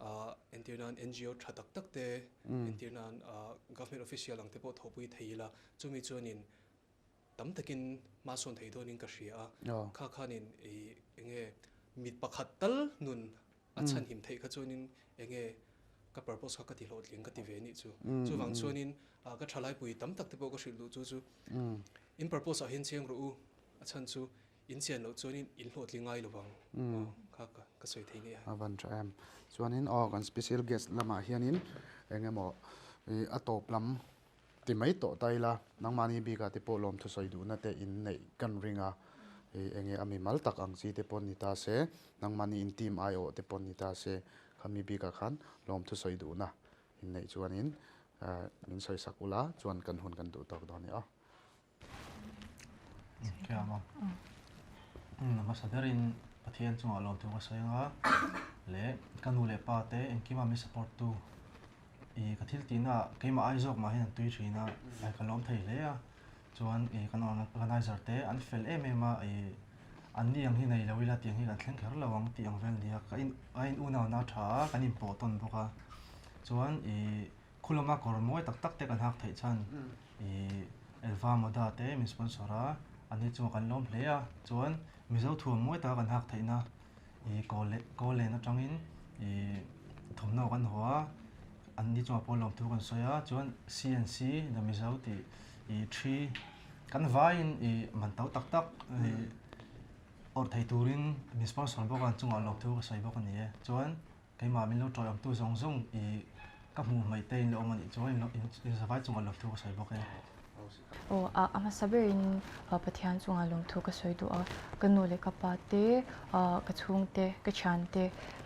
ah entir nan NGO tha tak tak te entir nan ah government official ang te pawh thawhpui thei ila chumi chuanin Tam takin hma sawn thei dawnin ka hria a, kha khanin i enge mit pakhat tal nun a chhanhim theih kha chuanin enge Ka purpose kha ka ti hlawhtling ka ti ve nih chu. Chuvang chuanin ka thalaipui tam tak te pawh ka hrilh duh chu chu in purpose ah hian chiang rawh u, a chhan chu in chian loh chuanin in hlawhtling ngai lo vang kha ka sawi thei nia.
A van tha em. Chuanin aw kan special guest lamah hianin eng emaw a tawp lam Ti mai tawh ta ila, nangmahni bikah te pawh lawmthu sawi duhna te in neih kan ring a, ih enge a mimal tak ang chi te pawh ni ta se, nangmahni in team aiawh te pawh ni ta se, khami bikah khan lawmthu sawi duhna in neih chuanin min sawi sak ula chuan kan hun kan duh tawk dawn a ni aw.
Thiam a. Hmasa berin Pathian chungah lawmthu ka sawi anga leh ka nu leh pa te engkima min support tu I ka thil tihna ah keimah ai zawk mah hian an tui thin a, ai ka lawm thei hle a, chuan i kan organizer te an fel em em a, i an ni ang hi nei lo ila tiang hi kan thleng kher lo ang tih ang vel a ni a, ka in a in unauna a tha a, kan inpawh tawn bawk a, chuan i khulama kawr mawi tak tak te kan hak theih chhan i Elva Moda te min sponsor a, an ni chungah kan lawm hle a, chuan Mizo thuam mawi taka kan hak theihna I kawl len atangin i thawmhnaw kan haw a, an ni chungah pawh lawmthu kan sawi a, chuan CNC the Mizo tih i thi kan vaiin i man to tak tak i awrh thei turin min sponsor bawk a, an chungah lawmthu ka sawi bawk a ni e. Chuan Keimah min lo tawiawmtu zawng zawng i ka hmuh hmaih te in la awm a nih chuan in zavai chungah lawmthu ka sawi bawk e.
Aw a hmasa berin Pathian chungah lawmthu ka sawi duh a, ka nu leh ka pa te, ka chhungte, ka thiante,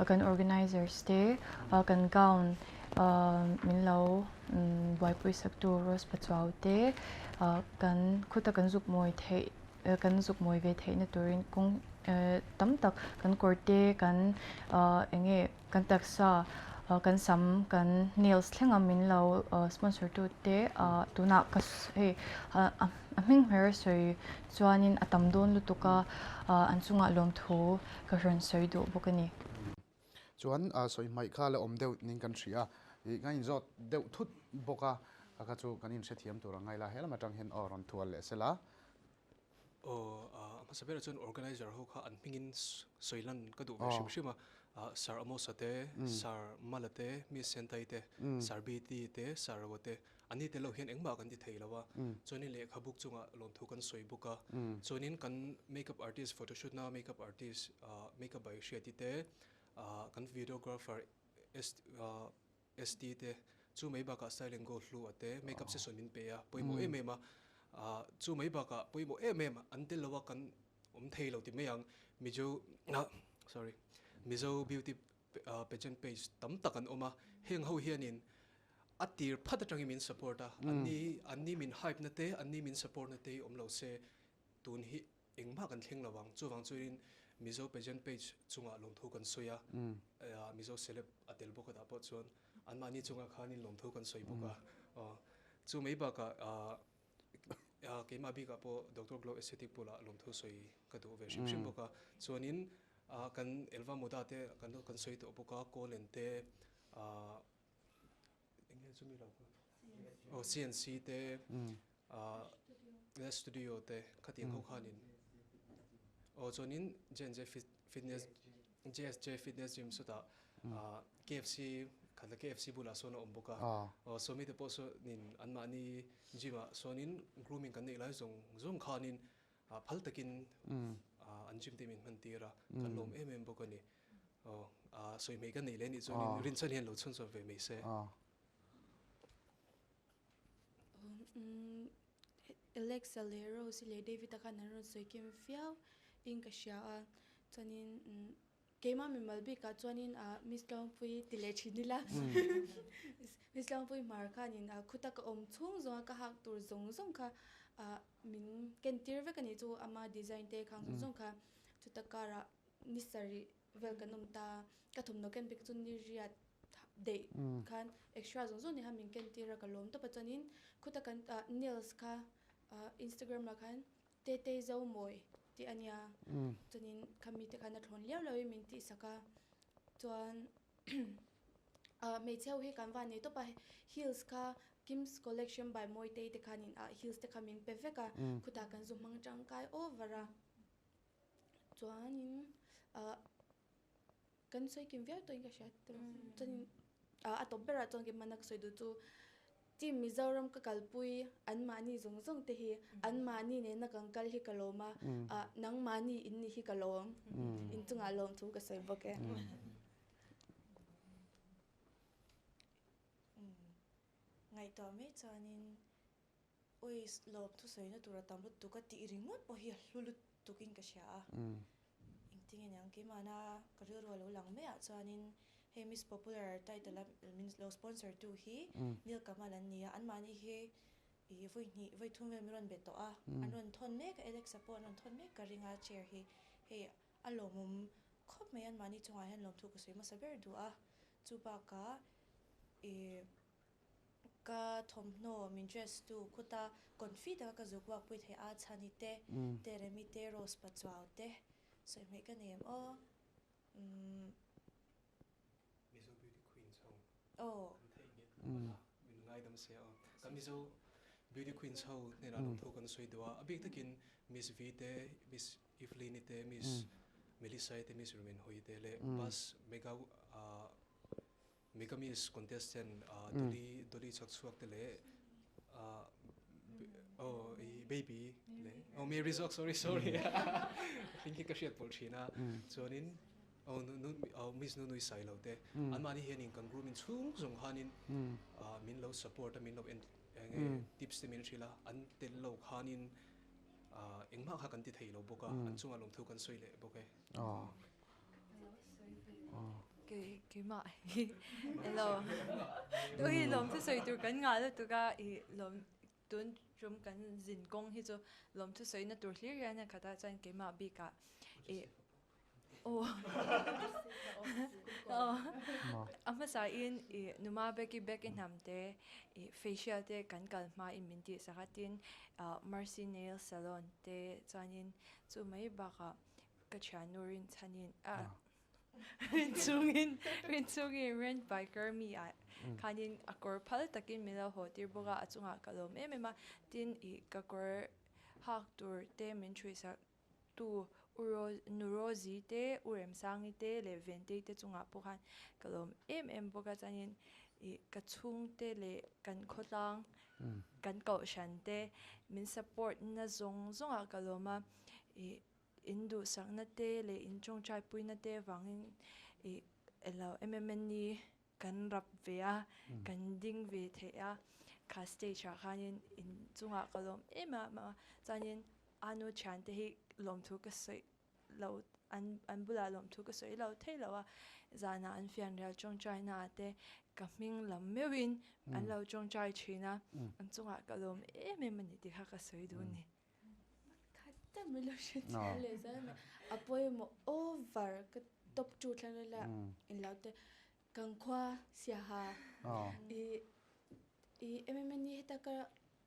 kan organizers te, kan gown min lo buaipui saktu Rose Pachuau te, kan khuta kan zuk mawi theih kan zuk mawi ve theihna turin kawng tam tak kan kawr te kan eng nge kan taksa kan sam kan nails thlenga min lo sponsor tu te tunah ka hei a hming hmer sawi chuanin a tam dawn lutuk a an chungah lawmthu ka rawn sawi duh bawk a ni.
Chuan sawi hmaih kha la awm deuh ning kan hria a, kan inzawt deuh thut bawk a, a kha chu kan inhrethiam tur ang ngaila he lam atang hian aw rawn thual leh sela.
Aw a hmasa berah chuan organizer ho kha an hmingin sawi lan ka duh ve hrim hrim a, Sir Amosa te, Sir Mala te, Miss Sentai te, Sir BT te, Sir Roa te, an ni tel lo hian engmah kan ti thei lo a, chuanin lehkhabuk chungah lawmthu kan sawi bawk a, chuanin kan makeup artist photoshoot na makeup artist makeup by Hriati te, kan videographer ST te, chu mai bakah style and go hlu a te makeup session min pe a, pawimawh em em a, chu mai bakah pawimawh em em an tel lo a kan awm thei lo ti mai ang, Mizo sorry Mizo beauty pageant page tam tak an awm a, heng ho hianin a tir phat atangin min support a, anni anni min hype na te, anni min support na te hi awm lo se tun hi engmah kan thleng lo ang, chuvang chuanin Mizo pageant page chungah lawmthu kan sawi a, Mizo celeb a tel bawk a tah pawh chuan anmahni chungah khanin lawmthu kan sawi bawk a, chu mai bakah Keimah bikah pawh Doctor Glow Aesthetic bulah lawmthu sawi ka duh ve hrim hrim bawk a. Chuanin kan Elva Moda te kan kan sawi tawh bawk a, Kawlen te eng nge chumi lo kha? Aw CNC te Studio te khatiang ho khanin aw chuanin JNJ Fitness JSJ Fitness Gym sawtah KFC khatla KFC bulah sawn a awm bawk a. Aw sawmi te pawh sawnin anmahni gym ah sawnin grooming kan neih lai zawng zawng khanin phal takin an gym te min hman tir a, kan lawm em em bawk a ni. Aw sawi hmei ka neih leh nih chuanin rinchhan hian lo chhunchawp ve mai se.
Alexa leh Rose leh David-a khan an rawn sawi kim viau in ka hria a, chuanin keimah mimal bikah chuanin ah Miss Tlawngpui ti leh thin ila Miss Tlawngpui hmar khanin ah khuta ka awm chhung zawnga ka hak tur zawng zawng kha ah min ken tir vek a nih chu ama design te khang zawng zawng kha chuta karah ni sarih vel kan awm ta ka thawmhnaw ken bik chu ni riat daih khan extra zawng zawng nih khan min ken tir a ka lawm tawp a chuanin khuta kan ah nails kha ah Instagram ah khan Tetei Zomawi tih a nia chuanin khami te khan a thlawn liau liau in min tihsak a chuan ah hmeichhe ho hi kan van nei tawp a heels kha Kim's collection by Mawitei te khanin ah heels te kha min pe vek a khutah kan zu hmang tangkai over a chuanin ah. Kan sawi kim viau tawhin ka hria chuanin. A tawp berah chuan keimahna ka sawi duh chu Team Mizoram ka kalpui anmahni zawng zawng te hi anmahni nena kan kal hi ka lawm a, nangmahni in ni hi ka lawm. Inchungah lawm thu ka sawi bawk e.
Ngaihtuah mai chuanin Ui, lawm thusawina tur a tam lutuk a tih ringawt pawh hi a hlu lutukin ka hria a. Engtin nge niang keimahna ka rilru a lo lang maiah chuanin hei Miss Popular title a min lo sponsor tu hi Neil Kamal an ni a, anmahni hi ih vawi hnih vawi thum vel min rawn be tawh a, an rawn thawn mek a, Alexa pawh an rawn thawn mek ka ring a chair hi hei a lawmawm khawp mai anmahni chungah hian lawmthu ka sawi hmasa ber duh a, chu bakah ih. Ka thawmhnaw min dress tu khuta confi taka ka zuk uak pui thei a, Chhani te, Teremi te, Rose Pachuau te sawi hmeh ka nei em aw. Umm.
Mizo Beauty Queens ho kan theihnghilh lo a, min ngaidam se aw. Kan Mizo Beauty Queens ho hnenah lawmthu kan sawi duh a, a bik takin Miss V te, Miss Evelyn te, Miss Melissa te, Miss Rumenhoi te leh Bus Mega Mega Miss contestant Dolly Dolly chak chhuak te leh oh i baby leh oh Mary zawk sorry sorry hring hi ka hriat pawlh thin a chuanin oh nu oh Miss Nunui sai lo te anmahni hianin kan grooming chhung zawng khanin min lo support a min lo en enge tips te min hrilh a an tel lo khanin engmah kha kan ti thei lo bawk a an chungah lawmthu kan sawi leh bawk e.
Keimah hi elo ui lawm thu sawi tur kan ngah lutuk a i lawm tun tum kan zin kawng hi chu lawm thu sawina tur hlir hian a khat a chuan keimah bikah i aw a hmasa in i numa beki beki hnam te i facial te kan kal hma in min tih sak a tin mercy nail salon te chuanin chu mai bakah Ka thiannu rinchhanin ah rinchungin rinchungin rent biker mi ah khanin a kawr phal takin min lo haw tir bawk a, a chungah ka lawm em em a, tin ih ka kawr hak tur te min thuihsak tu U Nu Rosie te U Remsangi te leh Ventei te chungah pawh khan ka lawm em em bawk a, chuanin ih ka chhungte leh kan khawtlang kan kohhran te min support na zawng zawngah ka lawm a ih. In duhsakna te leh in tawngtaipuina te vangin ih elo MMNE kan rap ve a, kan ding ve theih a, kha stage ah khanin in chungah ka lawm em em a, chuanin Anu thiante hi lawmthu ka sawi lo an an bulah lawmthu ka sawi lo thei lo a, zanah an fianrial tawngtaina ah te ka hming lam meuhin an lo tawngtai thin a, an chungah ka lawm em em a ni tih kha ka sawi duh a ni.
A pawimawh over ka top two thlang ila inlo te kan khua siaha i i MMNE heta ka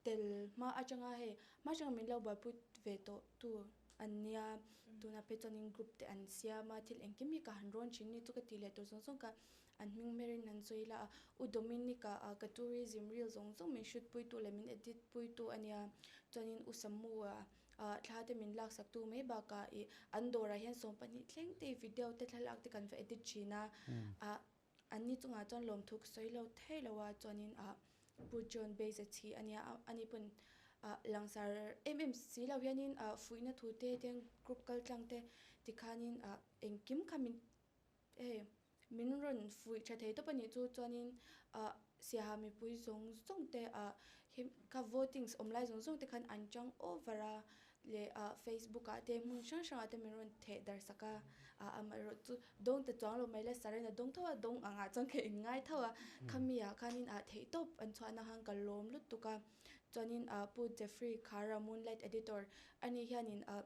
tel hma atanga hei hma atanga min lo buaipui ve tawh tu an nia tuna phei chuanin group te an siam a thil engkim hi ka han rawn thin ni chu ka tih leh tur zawng zawng kha an hming hmerin an sawi la a, U Dominic-a a ka tourism reel zawng zawng min shoot pui tu leh min edit pui tu a nia, chuanin U Samu-a ah thla te min laksak tu mai bakah ih an dawrah hian 12 thleng te video te thlalak te kan va edit thin a, ah anni chungah chuan lawmthu ka sawi lo thei lo a, chuanin ah Pu John Beza chhi a nia, ani pawn ah langsar em em si lo hianin ah fuihna thu te tiang group kal tlang te tikhanin ah engkim kha min Hei, min rawn fuih tha thei tawp a nih chu chuanin ah siaha mipui zawng zawng te ah hi kha votings awm lai zawng zawng te khan an chang over a leh ah facebook ah te hmun hrang hrang ah te min rawn theh dar sak a ah amaherawh chu dawng ta chuang lo mai la sarin a dawng tho a dawng ang ah chuan ka in ngai tho a khami ah khanin ah theih tawp an chhuahna khan ka lawm lutuk a chuanin ah Pu Jeffrey Khara moonlight editor ani hianin ah.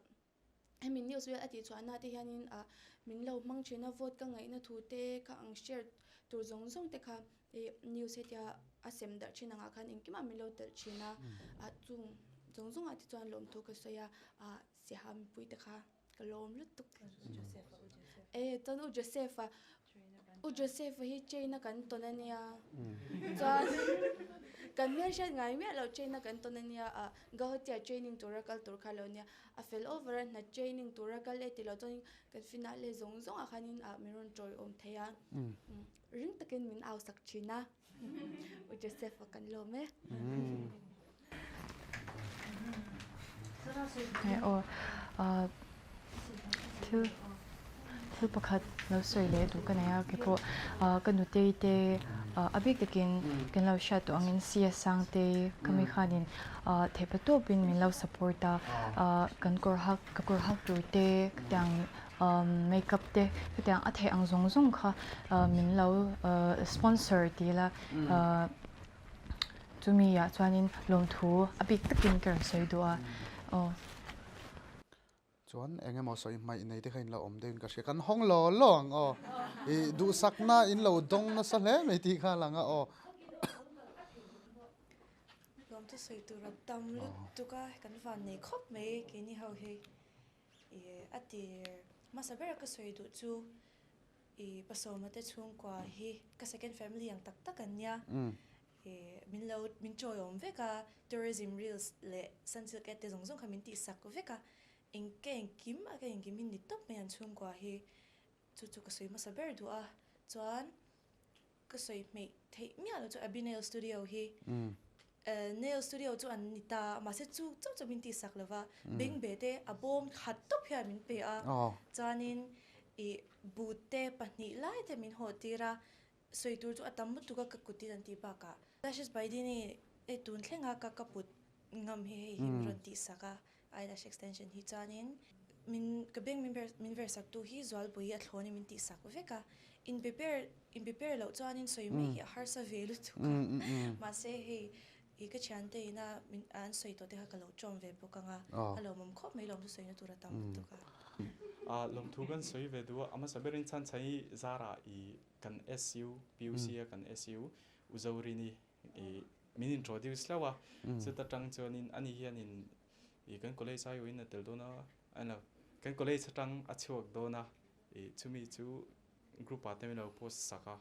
Hemi news vel a tih chhuahna te hianin ah min lo hmang thin a, vote ka ngaihna thu te kha ang share tur zawng zawng te kha ih news hetia a sem darh thin angah khan engkimah min lo telh thin a, ah chung zawng zawngah te chuan lawmthu ka sawi a, ah siaha mipui te kha ka lawm lutuk. E chuan U Joseph-a U Joseph-a hi chain a kan tawn a nia chuan. Kan hmelhriat ngai miah loh train a kan tawn a nia a, Guwahati ah training tura kal tur kha lo nia. A fel over a, hna training tura kal e ti lo chuanin kan finale zawng zawngah khanin ah min rawn tawiawm thei a. Ring takin min au sak thin a. U Joseph a kan lawm e.
Aw thil thil pakhat lo sawi leh duh ka nei a keipawh ka nutei te a bik takin kan lo hriat tawh angin CS Sangtei ka mi khanin theihpa tawpin min lo support a kan kawr hak ka kawr hak tur te khatiang makeup te khatiang a theih ang zawng zawng kha min lo sponsor ti ila Chumi ah chuanin lawmthu a bik takin ka rawn sawi duh a, aw.
Chuan eng emaw sawi hmaih nei te kha in lo awm deuhin ka hria, kan hawng law law ang aw. I duhsakna in lo dawng nasa hle mai tih kha a lang a aw.
Lawmthu sawi tur a tam lutuk a, kan van nei khawp mai keini ho hi. I a tir hmasa bera ka sawi duh chu I Pasawma te chhungkua hi ka second family ang tak tak an nia. I min lo min chawiawm vek a, tourism reels leh sunsilk ad te zawng zawng kha min tihsak vek a. Eng ka engkim a ka engkim hi ni tawp mai an chhungkua hi. Chu chu ka sawi hmasa ber duh a. Chuan Ka sawi hmeih theih miah lo chu Abby Nail Studio hi Nail Studio chu an ni ta mahse chu chauh chu min tihsak lo va, bengbeh te a bawm khat tawp hian min pe a, chuanin ih but te pahnih lai te min haw tir a, sawi tur chu a tam lutuk a ka kutin an tih bakah Lashes by Dini hei tun thlenga ka ka put ngam hi hei hi min rawn tihsak a. Eyelash extension hi chuanin min ka beng min ber min ver sak tu hi Zualpui a thlawn in min tih sak vek a, in prepare in prepare loh chuanin sawi mai hi a harsa ve lutuk a, mahse hei ih ka thiante ina min an sawi tawh te kha ka lo tawm ve bawk ang a, a lawmawm khawp mai lawmthu sawina tur a tam lutuk a.
A lawmthu kan sawi ve duh a, a hmasa berin chhan chhan hi Zara ih kan SU, PUC a kan SU U Zorini ih min introduce hlauh a, chuta tang chuanin ani hianin ih kan college aiawhin a tel dawn a, a kan college atang a chhuak dawn a, ih chumi chu group ah te min lo post sak a,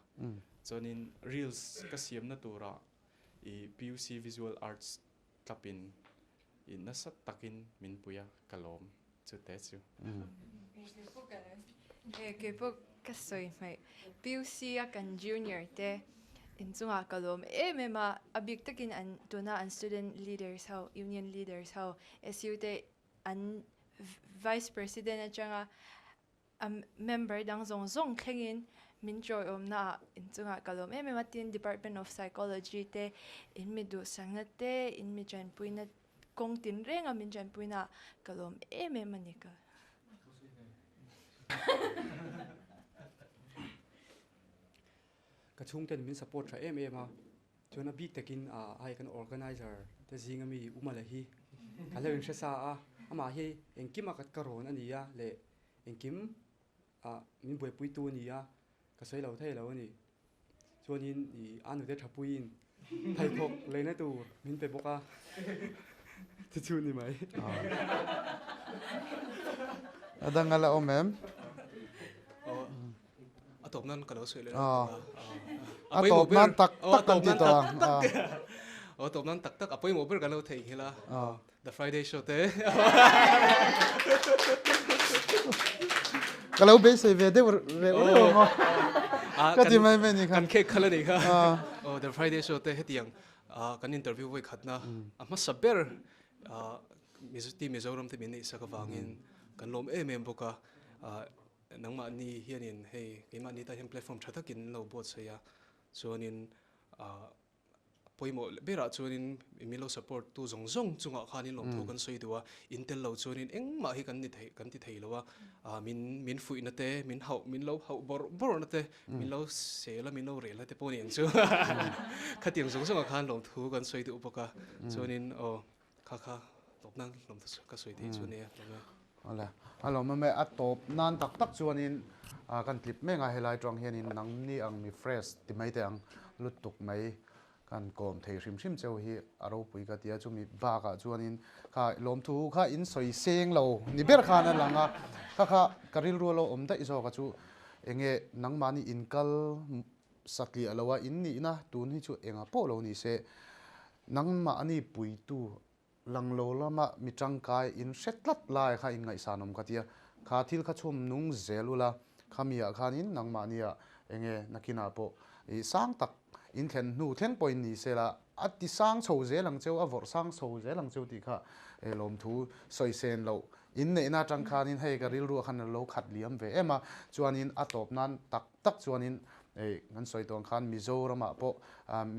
chuanin reels ka siamna turah ih PUC visual arts tlapin ih nasa takin min pui a, ka lawm chute chu.
Keipawh ka sawi hmaih PUC a kan junior te inchungah ka lawm em em a, a bik takin an tuna an student leaders ho, union leaders ho, SU te an vice president atanga A member dang zawng zawng thlengin min chawiawmna ah inchungah ka lawm em em a, tin Department of Psychology te in mi duhsakna te, in mi tanpuina kawng tin renga min tanpuina ah ka lawm em em a ni ka.
Ka chhungten min support tha em em a, chuan a bik takin hei kan organizer te zinga mi Umala hi ka lo inhre sa a, amah hi engkim a ka rawn a ni a leh Engkim ah min buaipuitu a ni a, ka sawi lo thei lo a ni. Chuanin i a nute thapuiin pheikhawk leina tur min pe bawk a, chu chu ni mai.
A dang a la awm em?
A tawp nan ka lo sawi leh rawh.
A tawp nan tak tak kan ti tawh ang.
A tawp nan tak tak a pawimawh ber kan lo theihnghilh a. The Friday Show te.
Ka lo beisei ve deuh reuh reuh ang aw. Ka ti mai mai ni kha.
Kan khek khalh a ni kha. Aw The Friday Show te hetiang kan interview vawi khatna a hmasa ber Mizo Mizoram te min neih sak avangin kan lawm em em bawk a. Nangmahni hianin hei keimahni tan hian platform tha takin lo buatsaih a chuanin Pawimawh berah chuanin min lo support tu zawng zawng chungah khanin lawmthu kan sawi duh a, in tel lo chuanin engmah hi kan ni thei kan ti thei lo a, min min fuihna te, min hauh min lo hauh bawrh bawrhna te, min lo sel a min lo rel na te pawh a ni ang chu. Khatiang zawng zawngah khan lawmthu kan sawi duh bawk a, chuanin aw Kha kha tawp nan lawm ta ka sawi thei chu nia lawm e.
Awle a lawm em e a tawp nan tak tak chuanin kan tlip mek a helai tawng hianin nangni ang mi fresh ti mai teh ang lutuk mai kan kawm thei hrim hrim cheu hi a ropui ka ti a chumi bakah chuanin kha lawmthu kha in sawi seng lo ni ber khan a lang a kha kha ka rilru a lo awm daih zawk a chu enge nangmahni inkal Satliah lo a in nihna tun hi chu engah pawh lo ni se. Nangmahni puitu lang lo lama mi tangkai in hre tlat lai kha in ngaihsan awm ka tia. Kha thil kha chhum nung zel ula, khami ah khanin nangmahnia enge nakinah pawh i sang tak in thlen hnu thleng pawhin ni se la, a ti sang chho zel ang cheu, a vawrh sang chho zel ang cheu tih kha lawmthu sawi sen loh in neihna atang khanin hei ka rilruah khan a lo khat liam ve em a, chuanin a tawp nan tak tak chuanin kan sawi tawh ang khan Mizoramah pawh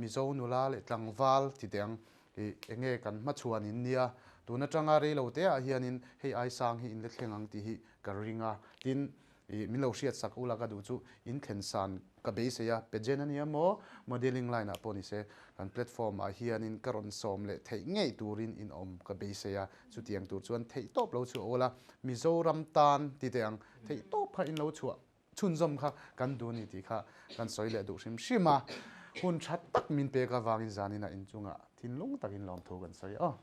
Mizo nula leh tlangval ti teh ang i enge kan hmachhuan in nia, tun atanga reilo te ah hianin hei ai sang hi in la thleng ang tih hi ka ring a, tin i min lo hriat sak ula ka duh chu in thlen san ka beisei a, pageant a nia maw modelling line ah pawh ni se kan platform ah hianin ka rawn sawm leh theih ngei turin in awm ka beisei a, chutiang tur chuan theih tawp lo chhuah ula Mizoram tan ti teh ang theih tawp kha in lo chhuah Chhunzawm kha kan duh a ni tih kha kan sawi leh duh hrim hrim a, hun tha tak min pek avangin zaninah inchungah thinlung takin lawmthu kan sawi aw.